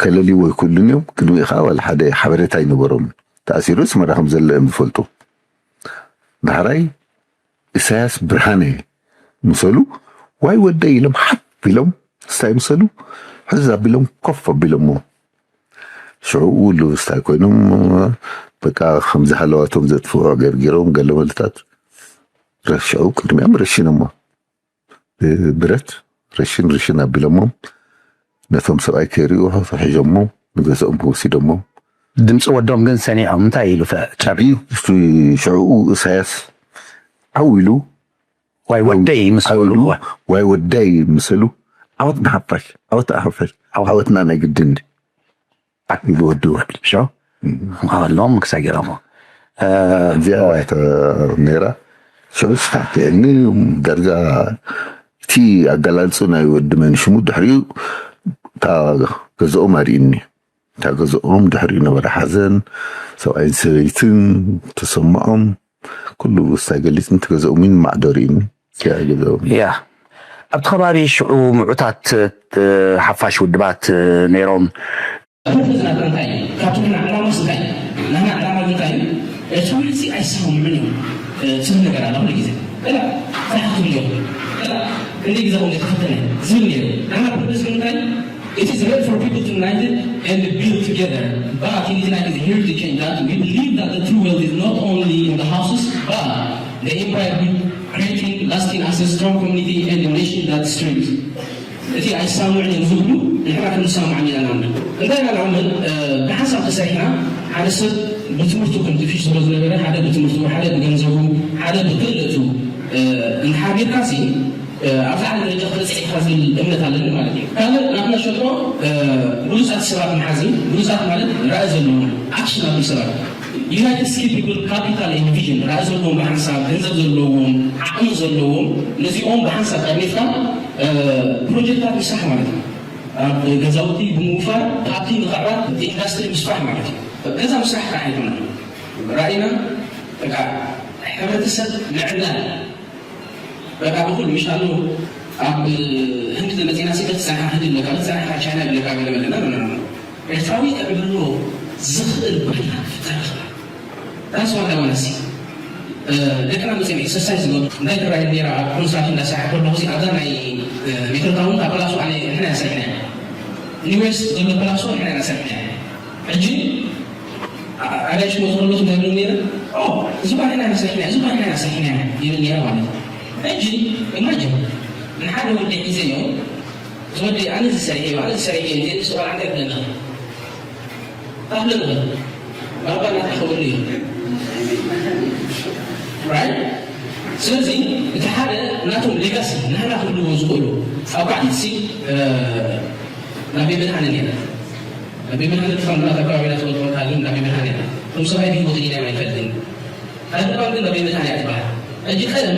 ከለልዎ ኣይክእሉን እዮም። ቅድሚኡ ከዓ ዋላ ሓደ ሓበሬታ ኣይነበሮም። ተኣሲሩ ኣስመራ ከም ዘሎ እዮም ዝፈልጡ። ዳሕራይ ኢሳያስ ብርሃነ ምሰሉ ዋይ ወደይ ኢሎም ሓፍ ኢሎም ስታይ ምሰሉ ሕዝ ኣቢሎም ኮፍ ኣቢሎሞ ሽዑ ውሉ ስታይ ኮይኖም በቃ ከምዚ ሃለዋቶም ዘጥፍዑ ገርጊሮም ገለ መልታት ረሽዑ ቅድሚኦም ረሽኖሞ ብረት ረሽን ርሽን ኣቢሎሞም ነቶም ሰብኣይ ከይሪኡ ሒዞሞ ንገዝኦም ወሲዶሞ ድምፂ ወዶም ግን ሰኒዖም እንታይ ኢሉ ጨሪ ሽዑኡ ኢሳያስ ዓው ኢሉ ዋይ ወደይ ምስ በሉ ዋይ ወዳይ ምስሉ ዓወት ንሓፋሽ ዓወት ንሓፋሽ ዓወትና ናይ ግድን ኢሉ ወድወ ኣለዎም ክሳጊሮሞ እዚኣ ነራ ሽዑ ስታዕትዕኒ ዳርጋ እቲ ኣገላልፁ ናይ ወዲ መን ሽሙ ድሕሪኡ እታ ገዝኦም ኣርእኒ እታ ገዝኦም ድሕሪኡ ነበረ ሓዘን ሰብኣይን ሰበይትን ተሰምዖም ኩሉ ውስታይ ገሊፅን እቲ ገዝኦም ማዕዶ ርእኒ እዚኣ ገዝኦም ያ ኣብቲ ከባቢ ሽዑ ምዑታት ሓፋሽ ውድባት ነይሮም ፐርፖዝ ናትና እንታይ እዩ? ካብቲ ናትና ዕላማስ እንታይ እዩ? ናትና ዕላማ ግን እንታይ እዩ? እቲ ውዒ እዚ ኣይሰማምዕን እዮም ትብል ነገር ኣላ ኩሉ ግዜ። ገላ እንታይ ክትብል እዮም? ገላ ክንደይ ግዜ ከም ዘይተፈተነ ዝብል ነይሩ። ናትና ፐርፖዝ ግን እንታይ እዩ? It is hard for people to unite and build together. But it is like here to change that. We believe that the true wealth is not only in the houses, but the empire we creating lasting as a strong community and a nation that streams. እቲ ኣይሳምዑን እዮም ዝብሉ ንሕና ክንሳምዖም ኢና ንኣምን እንታይ ኢና ንኣምን ብሓንሳብ ተሰሪሕና ሓደ ሰብ ብትምህርቱ ከምቲ ፊሽ ዝብሎ ዝነበረ ሓደ ብትምህርቱ ሓደ ብገንዘቡ ሓደ ብክእለቱ እንድሓር ጌርካ ሲ ኣብዛ ዓለም ደረጃ ክትበፅሕ ኢኻ ዝብል እምነት ኣለኒ ማለት እዩ ካልእ ናትና ሸጥሮ ብሉፃት ሰባት መሓዚ ብሉፃት ማለት ራእይ ዘለዎም ኣክሽን ኣብል ሰባት United Skill People Capital and Vision ራእይ ዘለዎም ብሓንሳብ ገንዘብ ዘለዎም ዓቕሚ ዘለዎም ነዚኦም ብሓንሳብ ጠርኒፍካ ፕሮጀክታት ምስራሕ ማለት እዩ። ኣብ ገዛውቲ ብምውፋር ሃብቲ ምኽዕባት ኢንዳስትሪ ምስፋሕ ማለት እዩ። ገዛ ምስራሕ ጥራሕ ኣይኮነን ራእይና፣ በቃ ሕብረተሰብ ምዕብላል። በቃ ብኩሉ ምሽ ኣሎ ኣብ ህንዲ ተመፂና ሲ ክትፀንሓ ህንዲ ብለካ ክትፀንሓ ቻይና ብለካ ገለ መለና ብለና ኤርትራዊ ክዕብሎ ዝኽእል ባይታ ክፍጠር ይኽእል። ዳስ ዋላ ዋላ ሲ ደቅና መፅኦም ኤክሰርሳይዝ ዝገብሩ እንታይ ትራይ ነራ ኣብ ኮንስትራክሽን እንዳሰርሐ ከለኹ ሲ ኣብዛ ናይ ሜትሮታውን ኣብ ፕላሶ ኣነ ንሕና ያሰርሕና ኒውዌስት ዘሎ ፕላሶ ንሕና ያሰርሕና ሕጂ ኣጋይሽ መዝመሎት እንዳይብሉ ነይረ እዚ ባሕና ያሰርሕና እዚ ባሕና ያሰርሕና ይብል ነይረ ማለት ሕጂ ኢማጅን ንሓደ ወዲ ሒዘዮ ዝወዲ ኣነ ዝሰርሕ እዩ ኣነ ዝሰርሕ እዩ እንዴ ንሱ ቆልዓ እንታይ ብለና ታብለና ባባ ናታ ክኸውን እዩ right ስለዚ እቲ ሓደ ናቶም ሌጋሲ ናህና ክብልዎ ዝኽእሉ ኣብ ባዕቲት ሲ ናብ ቤት መድሃንን ኢና ናብ ቤት መድሃንን ትኸምና ኣብ ከባቢና ተወጥሮታልን ናብ ቤት መድሃንን እቶም ሰብኣይ ብህይወት ኢና ኣይፈልጥን ኣድባን ግን ኣብ ቤት መድሃን እያ ትበሃል ሕጂ ቀደም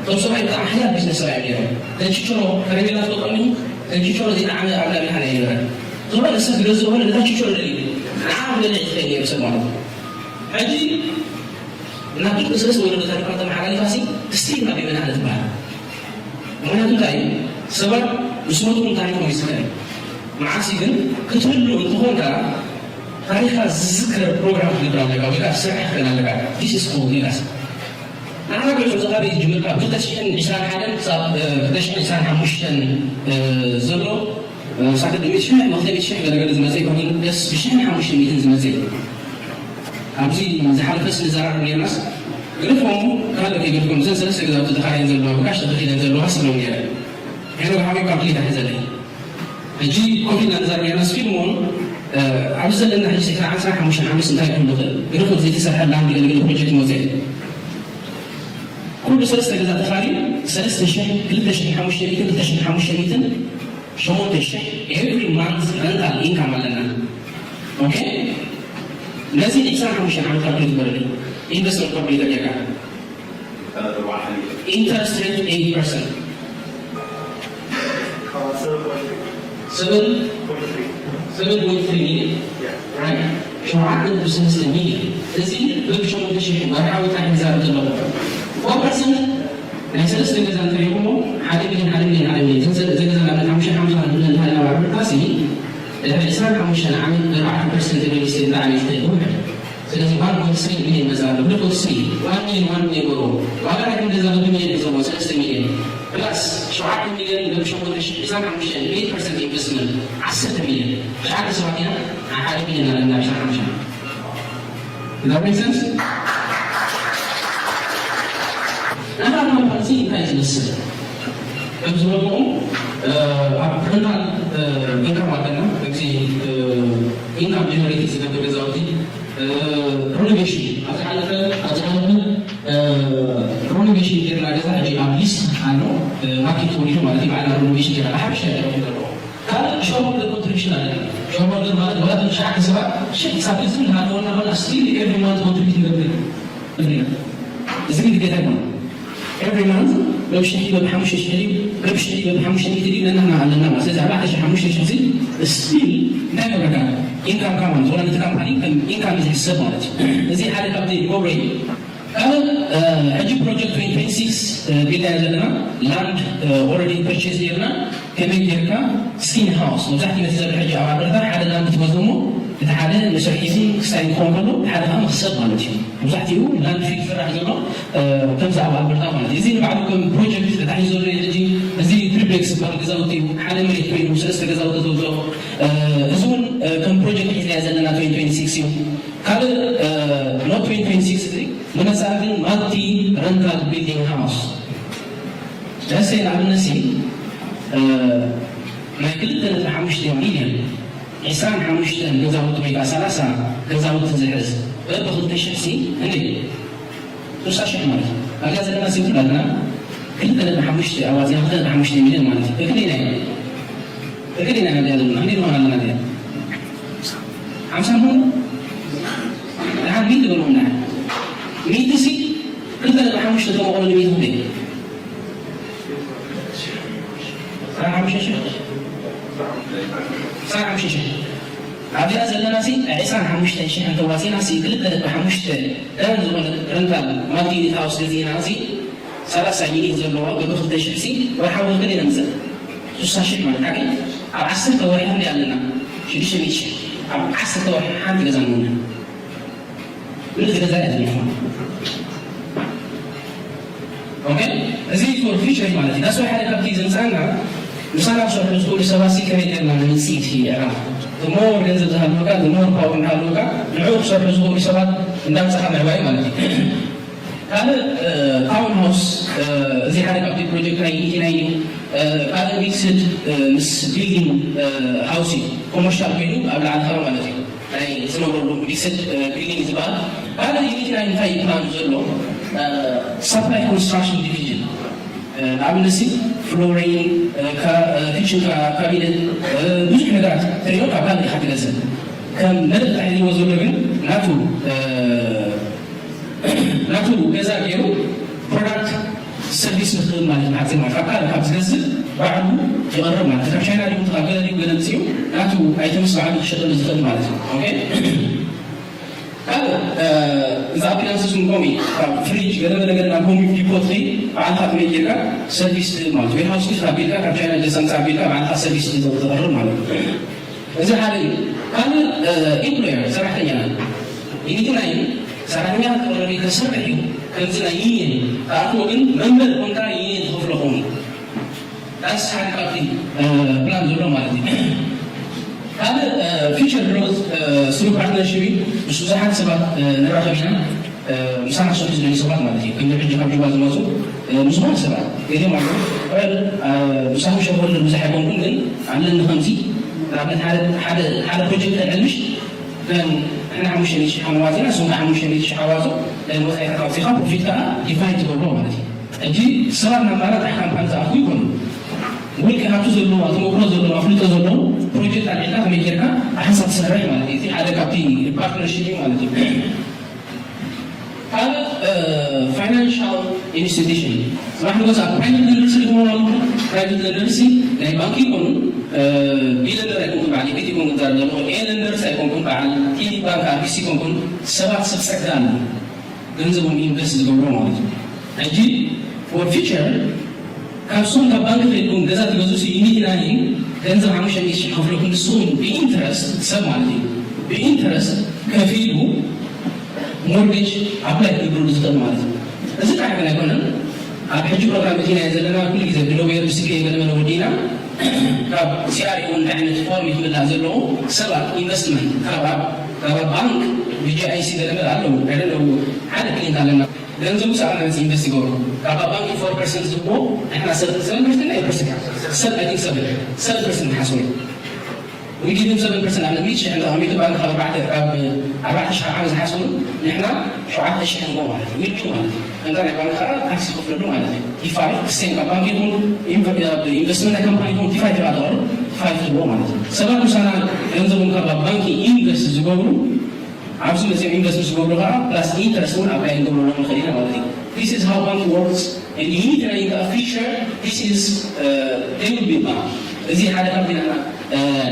እቶም ሰብኣይ ብጣዕሚ ሓያል ቢዝነስ ሰብኣይ እዮም ነይሮም ተን ችቾሮ ከረሜላ ትፈልጦም ኢኹም ተን ችቾሮ ዘይጠዓመ ኣብ ናብ መድሃን ኣይነበረን ዝኾነ ሰብ ክገዝእ ዝኾነ ነታ ችቾሮ ደልዩ ንዓ ክበልዕ ይኽእል ነይሩ ሰብ ማለት ሕጂ ናብ ድቂ ሰለስተ ወለዶ ታሪኽና ተመሓላሊፋ ሲ ስቲል ናብ ቤት መድሃን ትበሃል ምኽንያቱ እንታይ እዩ ሰባት ምስ ሞትኩም ታሪኾም ይዝከር እዩ መዓስ ግን ክትህሉ እንትኾንካ ታሪኽካ ዝዝከር ፕሮግራም ክትገብር ኣለካ ወይ ከዓ ስራሕ ክትከን ኣለካ this is called legacy ንዓና ግን ከምዚ ካበይ ዝጅምርካ ብክልተሽሕን ዕስራን ሓደን ክሳብ ክልተሽሕን ዕስራን ሓሙሽተን ዘሎ ሳክል ሚእቲ ሽሕ መኽተብ ሚእቲ ሽሕ ገለገለ ዝመፀ ይኮነ ደስ ብሽሕን ሓሙሽተ ሚእትን ዝመፀ ኣብዚ ዝሓለፈስ ንዘራረብ ነርናስ ግደፎም ካልእ ከይገድፎም እዘን ሰለስተ ገዛውቲ ተኻርየን ዘለዋ ብካሽ ተኸፊለን ዘለዋ ስሎም ነረ ሄኖ ብሓወይ ካልኩሌተር ሒዘለይ ሕጂ ኮፍ ኢልና ንዛረብ ነርናስ ፊልም እውን ኣብዚ ዘለና ሕጂ ሰይታ ዓስራ ሓሙሽተ ዓመት እንታይ ክህሉ ክእል ግደፎም ዘይተሰርሐ ላንድ ገለገለ ፕሮጀክት መውፅእ ኩሉ ሰለስተ ገዛ ተኻርዩ ሰለስተ ሽሕ ክልተ ሽሕ ሓሙሽተ ሚእትን ክልተ ሽሕ ሓሙሽተ ሚእትን ሸሞንተ ሽሕ every month rental income ኣለና okay ነዚ ዕስራን ሓሙሽተን ዓመት ካልኩሌት ግበረለይ ኢንቨስትመንት ካልኩሌተር ጌርካ interest rate eight percent seven seven point three million right ሸውዓተ ነጥቢ ሰለስተ ሚልዮን እዚ ብሸሞንተ ሽሕ ወርሓዊ ጥራሕ ይዛረብ ዘለኹ four percent ናይ ሰለስተ ገዛ እንተሪእኩሞ ሓደ ሚልዮን ሓደ ሚልዮን ሓደ ሚልዮን ዘገዛ ናብ ሓሙሽተ ሓሙሽተ ንብለን እንታይ ናብ ዓብርካሲ ድሕሪ ዕስራን ሓሙሽተን ዓመት ብኣርባዕተ ፐርሰንት ሪል ስቴት ብጣዕሚ ይፍትሕ ይውሕድ ስለዚ one point three ሚልዮን ገዛ ኣሎ ሁለት point three one million one million ጎሮ ዋጋ ናይ ገዛ ብ ሚልዮን ሒዞሞ ሰለስተ ሚልዮን ፕላስ ሸውዓተ ሚልዮን ብ ሸሞንተ ሽሕ ዕስራን ሓሙሽተን eight percent investment ዓሰርተ ሚልዮን ሸዓተ ሰባት ኢና ሓደ ሚልዮን ኣለና ዕስራን ሓሙሽተን Does that make sense? ናታ ካምፓኒ እንታይ ትመስል? ከም ዝበልኩኹም ኣብ ፕረንታል ኢንካም ኣለና። እዚ ኢንካም ጀነሬት ዝገብር ገዛውቲ ሪኖቬሽን ኣብ ዝሓለፈ ኣብ ዝሓለፈ ሪኖቬሽን ጌርና ገዛ ሕጂ ኣብ ሊስ ኣሎ። ማርኬት ወሪዱ ማለት እዩ። ባዕልና ሪኖቬሽን ጌርና ብሓፈሻ ጌርና ንገብሮ ካልእ ሸርሆልደር ኮንትሪቢሽን ኣለና። ሸርሆልደር ማለት ዋላ ትሽዓተ ሰባት ሽሕ ሳብ ዝብል ሃለወና ኾና ስቲል ኤቭሪ ማንት ኮንትሪቢዩት ንገብር ኣለና። እዚ ግን ግዴታ ኣይኮነን። ኤቭሪ ማንት በብ ሽሕ በብ ሓሙሽተ ሽሕ ድዩ በብ ሽሕ በብ ሓሙሽተ ሚእቲ ድዩ ነናህና ኣለና ማለት ስለዚ ኣርባዕተ ሽሕ ሓሙሽተ ሽሕ እዚ ስቲል እንታይ ገብረካ ኢንካም ካ ማለት ዝኾነ ነቲ ካምፓኒ ከም ኢንካም ዝሕሰብ ማለት እዩ። እዚ ሓደ ካብቲ ገብሮ እዩ። ካልእ ሕጂ ፕሮጀክት twenty twenty-six ቢልና ዘለና ላንድ ኦልሬዲ ፐርቼዝ ጌርና ከመይ ጌርካ ስቲን ሃውስ መብዛሕትኡ ነቲ ዘርሒ ሕጂ ኣብ ኣልበርታ ሓደ ላንድ ትወስዶ እሞ እቲ ሓደ ንስርሒትን ክስታይ ክኸውን ከሎ እቲ ሓደ ከዓ መክሰብ ማለት እዩ። መብዛሕትኡ ላንድ ፊልድ ዝስራሕ ዘሎ ከምዚ ኣብ ኣልበርታ ማለት እዩ። እዚ ንባዕሉ ከም ፕሮጀክት ተታሒዙ ዘሎ እዩ። ሕጂ እዚ ትሪፕሌክስ ዝበሃል ገዛውቲ እዩ። ሓደ መሬት ኮይኑ ሰለስተ ገዛውቲ ተውፅኦ። እዚ እውን ከም ፕሮጀክት ሒዝናዮ ዘለና twenty twenty-six እዩ። ካልእ not twenty twenty-six እዚ ብመጻኢ ግን ማልቲ ረንታል ቢልዲንግ ሃውስ ደሴ ንኣብነት ሲ ናይ ክልተ ነጥቢ ሓሙሽተ ሚልዮን ዕስራን ሓሙሽተን ገዛውቲ ወይ ከዓ ሰላሳ ገዛውቲ ዝሕዝ በብክልተ ሽሕ ሲ እንዴ ስልሳ ሽሕ ማለት ኣብዚኣ ዘለና ሲ ኩላትና ክልተ ነጥቢ ሓሙሽተ ኣዋፂና ክልተ ነጥቢ ሓሙሽተ ሚልዮን ማለት እዩ። እክል ኢና እክል ኢና ኣብዚኣ ዘለና እንዴት ሆን ኣለና እዚኣ ሓምሳ ሆን ደሓን ሚእቲ በልዎ ተመቕሎ ንቤት ክንደይ? ዕስራን ሓሙሽተን ሽሕ። ዕስራን ሓሙሽተን ሽሕ። ኣብዚኣ ዘለና ሲ ዕስራን ሓሙሽተን ሽሕ እንተዋፂና ሲ ክልተ ነጥቢ ሓሙሽተ ደን ዝኾነ ረንታል ማልቲ ዩኒት ሃውስ ገዚእና ሲ ሰላሳ ዩኒት ዘለዎ በቢ ክልተ ሽሕ ሲ ወርሓዊ ክንደይ ነምፅእ? ስሳ ሽሕ ማለት ሓቂ ኣብ ዓሰርተ ወርሒ ክንደይ ኣለና? ሽዱሽተ ሚእቲ ሽሕ። ኣብ ዓሰርተ ወርሒ ሓንቲ ገዛ ንውንን። ምልእቲ ገዛ እያ ትብልኻ። ኦኬ? እዚ ፎር ፊቸር ማለት እዩ። ዳስ ሓደ ካብቲ ዘምፃና ምሳና ክሰርሑ ዝኽእሉ ሰባት ሲ ከመይ ጌርና ንምፅእ እቲ ዕላማ? ሞር ገንዘብ ዝሃልወካ ሞር ፓወር እናሃልወካ ንዕኡ ክሰርሑ ዝኽእሉ ሰባት እንዳምፃኻ ምዕባይ ማለት እዩ። ካልእ ታውን ሃውስ፣ እዚ ሓደ ካብቲ ፕሮጀክት ናይ ኢቲ ናይን እዩ። ካልእ ሚክስድ ምስ ቢልዲንግ ሃውስ እዩ። ኮመርሻል ኮይኑ ኣብ ላዕሊ ካብ ማለት እዩ። ናይ ዝነብረሉ ሚክስድ ቢልዲንግ ዝበሃል። ካልእ ዩኒቲ ናይ እንታይ ፕላን ዘሎ ሳፕላይ ኮንስትራክሽን ዲቪዥን ንኣብነት ሲ ፍሎሪን፣ ኪችን ካቢነት፣ ብዙሕ ነገራት ትሪኦ ካብ ካልእ ኢኻ ትገዝእ። ከም መልእኽቲ ሒዝዎ ዘሎ ግን ናቱ ናቱ ገዛ ገይሩ ፕሮዳክት ሰርቪስ ንክህብ ማለት ንሓፂር ማለት ካብ ካልእ ካብ ዝገዝእ ባዕሉ ይቐርብ ማለት ካብ ቻይና ዲዩ ካብ ገለ ዲዩ ገለ ምፅኡ ናቱ ኣይተምስ ባዕሉ ክሸጠሉ ዝኽእል ማለት እዩ። ኦኬ ካልእ እዚ ኣፕላንስስ እውን ከምኡ እዩ። ካብ ፍሪጅ ገለ መለ ገለ ናብ ሆም ዲፖት ከይድ ባዕልኻ ከመይ ጌርካ ሰርቪስ ትህብ ማለት እዩ። ዌርሃውስ ፊት ኣቢልካ ካብ ቻይና ጀሰምፃ ኣቢልካ ባዕልኻ ሰርቪስ ትህብ ትቐርብ ማለት እዩ። እዚ ሓደ እዩ። ካልእ ኢምፕሎየር ሰራሕተኛና ኢንጂናይ ሰራሕተኛ ክቕረብ ከሰርሕ እዩ። ከምዚ ናይ ዩኒየን ተኣትዎ ግን መንበር ኮንካ ዩኒየን ትኸፍሎ ኾኑ ዳስ ሓደ ካብቲ ፕላን ዘሎ ማለት እዩ። ካልእ ፊቸር ግሮዝ ስሩ ፓርትነርሽፕ እዩ። ምስ ብዙሓት ሰባት ንራኸብ ኢና። ምሳና ክሰርሑ ዝደልዩ ሰባት ማለት እዩ። ከም ሕጂ ካብ ጁባ ዝመፁ ንዝኾነ ሰባት ገሊኦም ኣለዉ። ምሳኹም ሸኮልደር ብዙሕ ኣይኮንኩም ግን ኣለኒ ከምዚ ንኣብነት ሓደ ፕሮጀክት ተዕልምሽ ንሕና ሓሙሽተ ሚእቲ ሽሕ ኣዋፂና ንስኹም ሓሙሽተ ሚእቲ ሽሕ ኣዋፁ ወፃኢታት ኣውፂኻ ፕሮፊት ከዓ ዲቫይድ ትገብሮ ማለት እዩ። ሕጂ ሰባት ናብ ማራ ጥራሕ ካምፓኒ ዝኣትዉ ይኮኑ ውልቂ ሃብቲ ዘለዋ ተመክሮ ዘለዋ ፍልጦ ዘለዉ ፕሮጀክት ኣልዒልካ ከመይ ጌርካ ብሓንሳብ ትሰርሕ ማለት እዩ። እቲ ሓደ ካብቲ ፓርትነርሽፕ እዩ ማለት እዩ። ካልእ ፋይናንሻል ኢንስቲቱሽን ጽባሕ ንጎስ ኣብ ፕራይቬት ለንደርስ ድግሞ ኣለኹ። ፕራይቬት ለንደርስ ናይ ባንክ ይኮኑ ቢለንደር ኣይኮንኩን በዓል ኢኩቲ ይኮንኩን ዛር ዘለኹ ኤ ለንደርስ ኣይኮንኩን በዓል ቲዲ ባንክ ኣርቢሲ ይኮንኩን ሰባት ሰብ ጸጋ ኣለዉ ገንዘቦም ኢንቨስት ዝገብሮ ማለት እዩ። ሕጂ ፎር ፊቸር ካብ ሶም ካብ ባንክ ከይድኩም ገዛ ትገዙ ሲ ዩኒቲ ናይን ገንዘብ ሓሙሽተ ሚእቲ ሺሕ ከፍለኩም ንስኹም ብኢንትረስት ሰብ ማለት እዩ ብኢንትረስት ከፊሉ ሞርጌጅ ኣፕላይ ክገብሩ ዝኽእል ማለት እዩ። እዚ ጥራሕ ግን ኣይኮነን። ኣብ ሕጂ ፕሮግራም እቲና ዘለና ኩሉ ግዜ ብሎየር ብስኬ ገለመለ ወዲና ካብ ሲኣርኦ እንታይ ዓይነት ፎርም ይክምላእ ዘለዎ ሰባት ኢንቨስትመንት ካብ ኣብ ካብ ኣብ ባንክ ብጂኣይሲ ገለመለ ኣለዉ ገለለዉ ሓደ ክሊንት ኣለና ገንዘቡ ሳዕና ምስ ኢንቨስት ይገብሩ ካብ ኣብ ባንክ ፎር ፐርሰንት ዝብዎ ንሕና ሰብ ሰቨን ፐርሰንት ናይ ፐርሰንት ሰብ ኣይ ቲንክ ሰቨን ሰቨን ፐርሰንት ሓስቡ We give them seven percent ኣለ ሚእቲ ሽሕ እንተቐሚጡ ባንክ ካብ ኣርባዕተ ካብ ኣርባዕተ ሽሕ ዓመት ዝሓስቡ ንሕና ሸውዓተ ሽሕ ንቦ ማለት እዩ ዊልኪ ማለት እዩ እንታ ናይ ባንክ ከዓ ታክስ ይኸፍለሉ ማለት እዩ ዲፋይ ክስቴን ካብ ባንክ ይኹን ኢንቨስትመንት ናይ ካምፓኒ ይኹን ዲፋይ ተባተቐሩ ፋይ ትቦ ማለት እዩ ሰባት ምሳና ገንዘቦም ካብ ኣብ ባንኪ ኢንቨስት ዝገብሩ ኣብዚ መፅኦም ኢንቨስት ዝገብሩ ከዓ ፕላስ ኢንትረስት እውን ኣፕላይ ንገብረሎም ንኽእል ኢና ማለት እዩ This is how bank works and you need to make a feature this is they will be bank እዚ ሓደ ካብ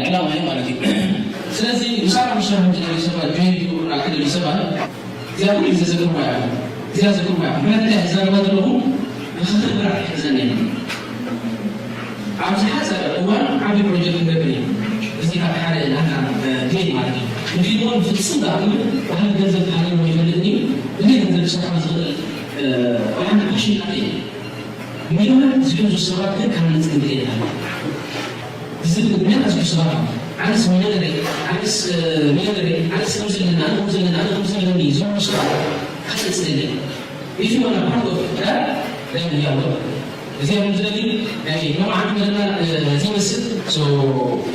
ዕላማ እዩ ማለት እዩ ስለዚ ምሳና ምሽራሕ ዝደሊ ሰባት ጆይን ክገብሩና ክደሊ ሰባት እዚኣ ኩሉ ግዜ ዘቅርቦ እያ እዚኣ ዘቅርቦ እያ ምክንያቱ እንታይ ዝዛረባ ዘለኹ ንክኽብር ኣይሕዘኒ ኣብዚ ሓፀረ እዋን ዓብዪ ፕሮጀክት ንገብር እዩ እዚ ካብ ሓደ ናትና ዴን ማለት እዩ ንፊልሞን ፍፅም ዝኣምን ባህል ገንዘብ ክሃለዎ ይፈልጥ እዩ እዚ ገንዘብ ክሰርሖ ዝኽእል ብሓንቲ ፓሽን ናተይ እዩ ሚሊዮናት ዝሕዙ ሰባት ግን ካብ መፅእ እንድየ ይላል ዝብል ምክንያት ኣዝዩ ሰባት ኣነስ ሚሊዮነር ኣነስ ሚሊዮነር ኣነስ ከም ዘለና ኣነ ከም ዘለና ኣነ ከም ዘለኒ ዝብሉ ሰባት ካብ መፅእ እንድየ If you want a part of that, then we are welcome. እዚ ኣብ ዝደሊ ናይ ሎማዓንቲ መደብና እዚ ይመስል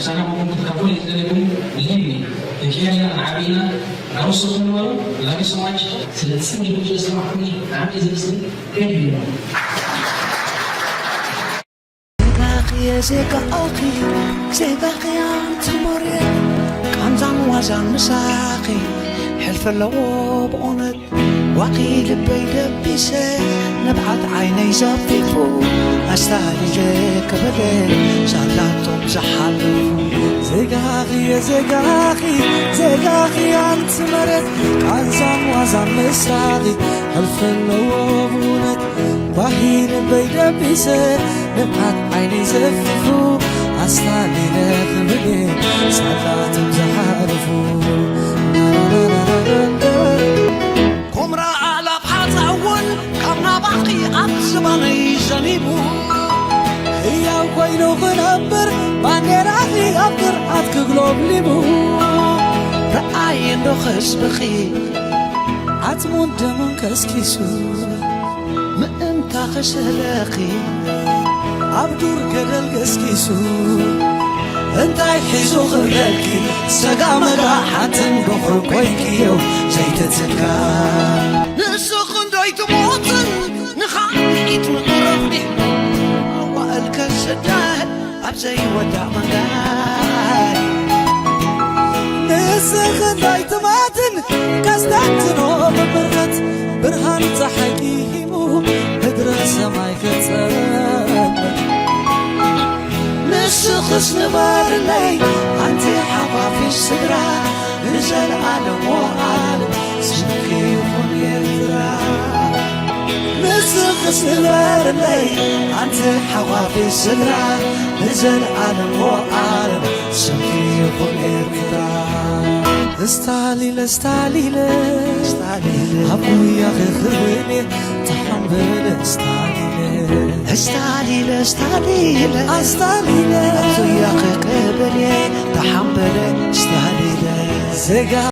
ሳናኩም ክትካፈሉ ዝደለኩም ልሂብኒ ተኪያና ዓቢና ናብ ውስኹም ንበሩ ላቢ ሶማች ስለ ፅንዲኩም ስለ ሰማዕኩኒ ብጣዕሚ ዘመስግን Thank you. ዜጋኽየ ዜጋኣኺ ዜጋኽያ ትሞርየ ቃንዛን ዋዛን ምሳኺ ሕልፊ ኣለዎ ብእውነት ዋኺ ልበይ ደቢሰ ንብዓት ዓይነይ ዘፊፉ ኣስታሊለ ክብለ ሳላቶም ዝሓልፉ። ዜጋኺ የዜጋኺ ዜጋኺ ኣንቲ መሬት ቃንዛን ዋዛን ምሳኺ ሕልፊ ኣለዎ ብእውነት። ዋሂ ልበይ ደቢሰ ንብዓት ዓይነይ ዘፊፉ ኣስታሊለ ክብለ ሳላቶም ዝሓልፉ። ኮምራ ኣእላፍ ሓጻ እውን ካብ ናባኺ ኣብ ዝባነይ ዘኒቡ። ህያው ኮይኑ ክነብር ባንዴራኺ ኣብ ግርዓት ክግሎብሊቡ። ረኣይ እንዶ ህዝብኺ ዓጽሙን ደሙን ከስኪሱ ምእንታ ክስለኺ ኣብ ዱር ገደል ገስጊሱ እንታይ ሒዙ ክብለኪ ሰጋ መጋ ሓንትን በኹር ኮይንክዮ ዘይትትካ። ንስኺ እንዶ ኣይትሞትን ንኻልኢት ምቕረብ ዲሕና ኣዋእል ከስደድ ኣብ ዘይወዳእ መንገድ። ንስኺ እንዶ ኣይትማትን ከስተንትኖ ብምረት ብርሃን ፀሓይ ኪሂሙ ምድረ ሰማይ ክጸበል። ንስኽስ ንበርለይ ኣንቲ ሓፋፊሽ ስድራ ንዘለኣለም ወኣል ስምኪ ይኹን ኤርትራ። ንስኽስ ንበርለይ ኣንቲ ሓፋፊሽ ስድራ ንዘለኣለም ወኣል ስምኪ ይኹን ኤርትራ። እስታሊለ እስታሊለ እስታሊለ ኣብ ጉያኺ ክብሌ ተሓንበለ እስታሊለ እስታሊለ እስታሊለ ኣስታሊለ ኣብ ጉያኺ ክብሌ ተሓንበለ እስታሊለ ዜጋ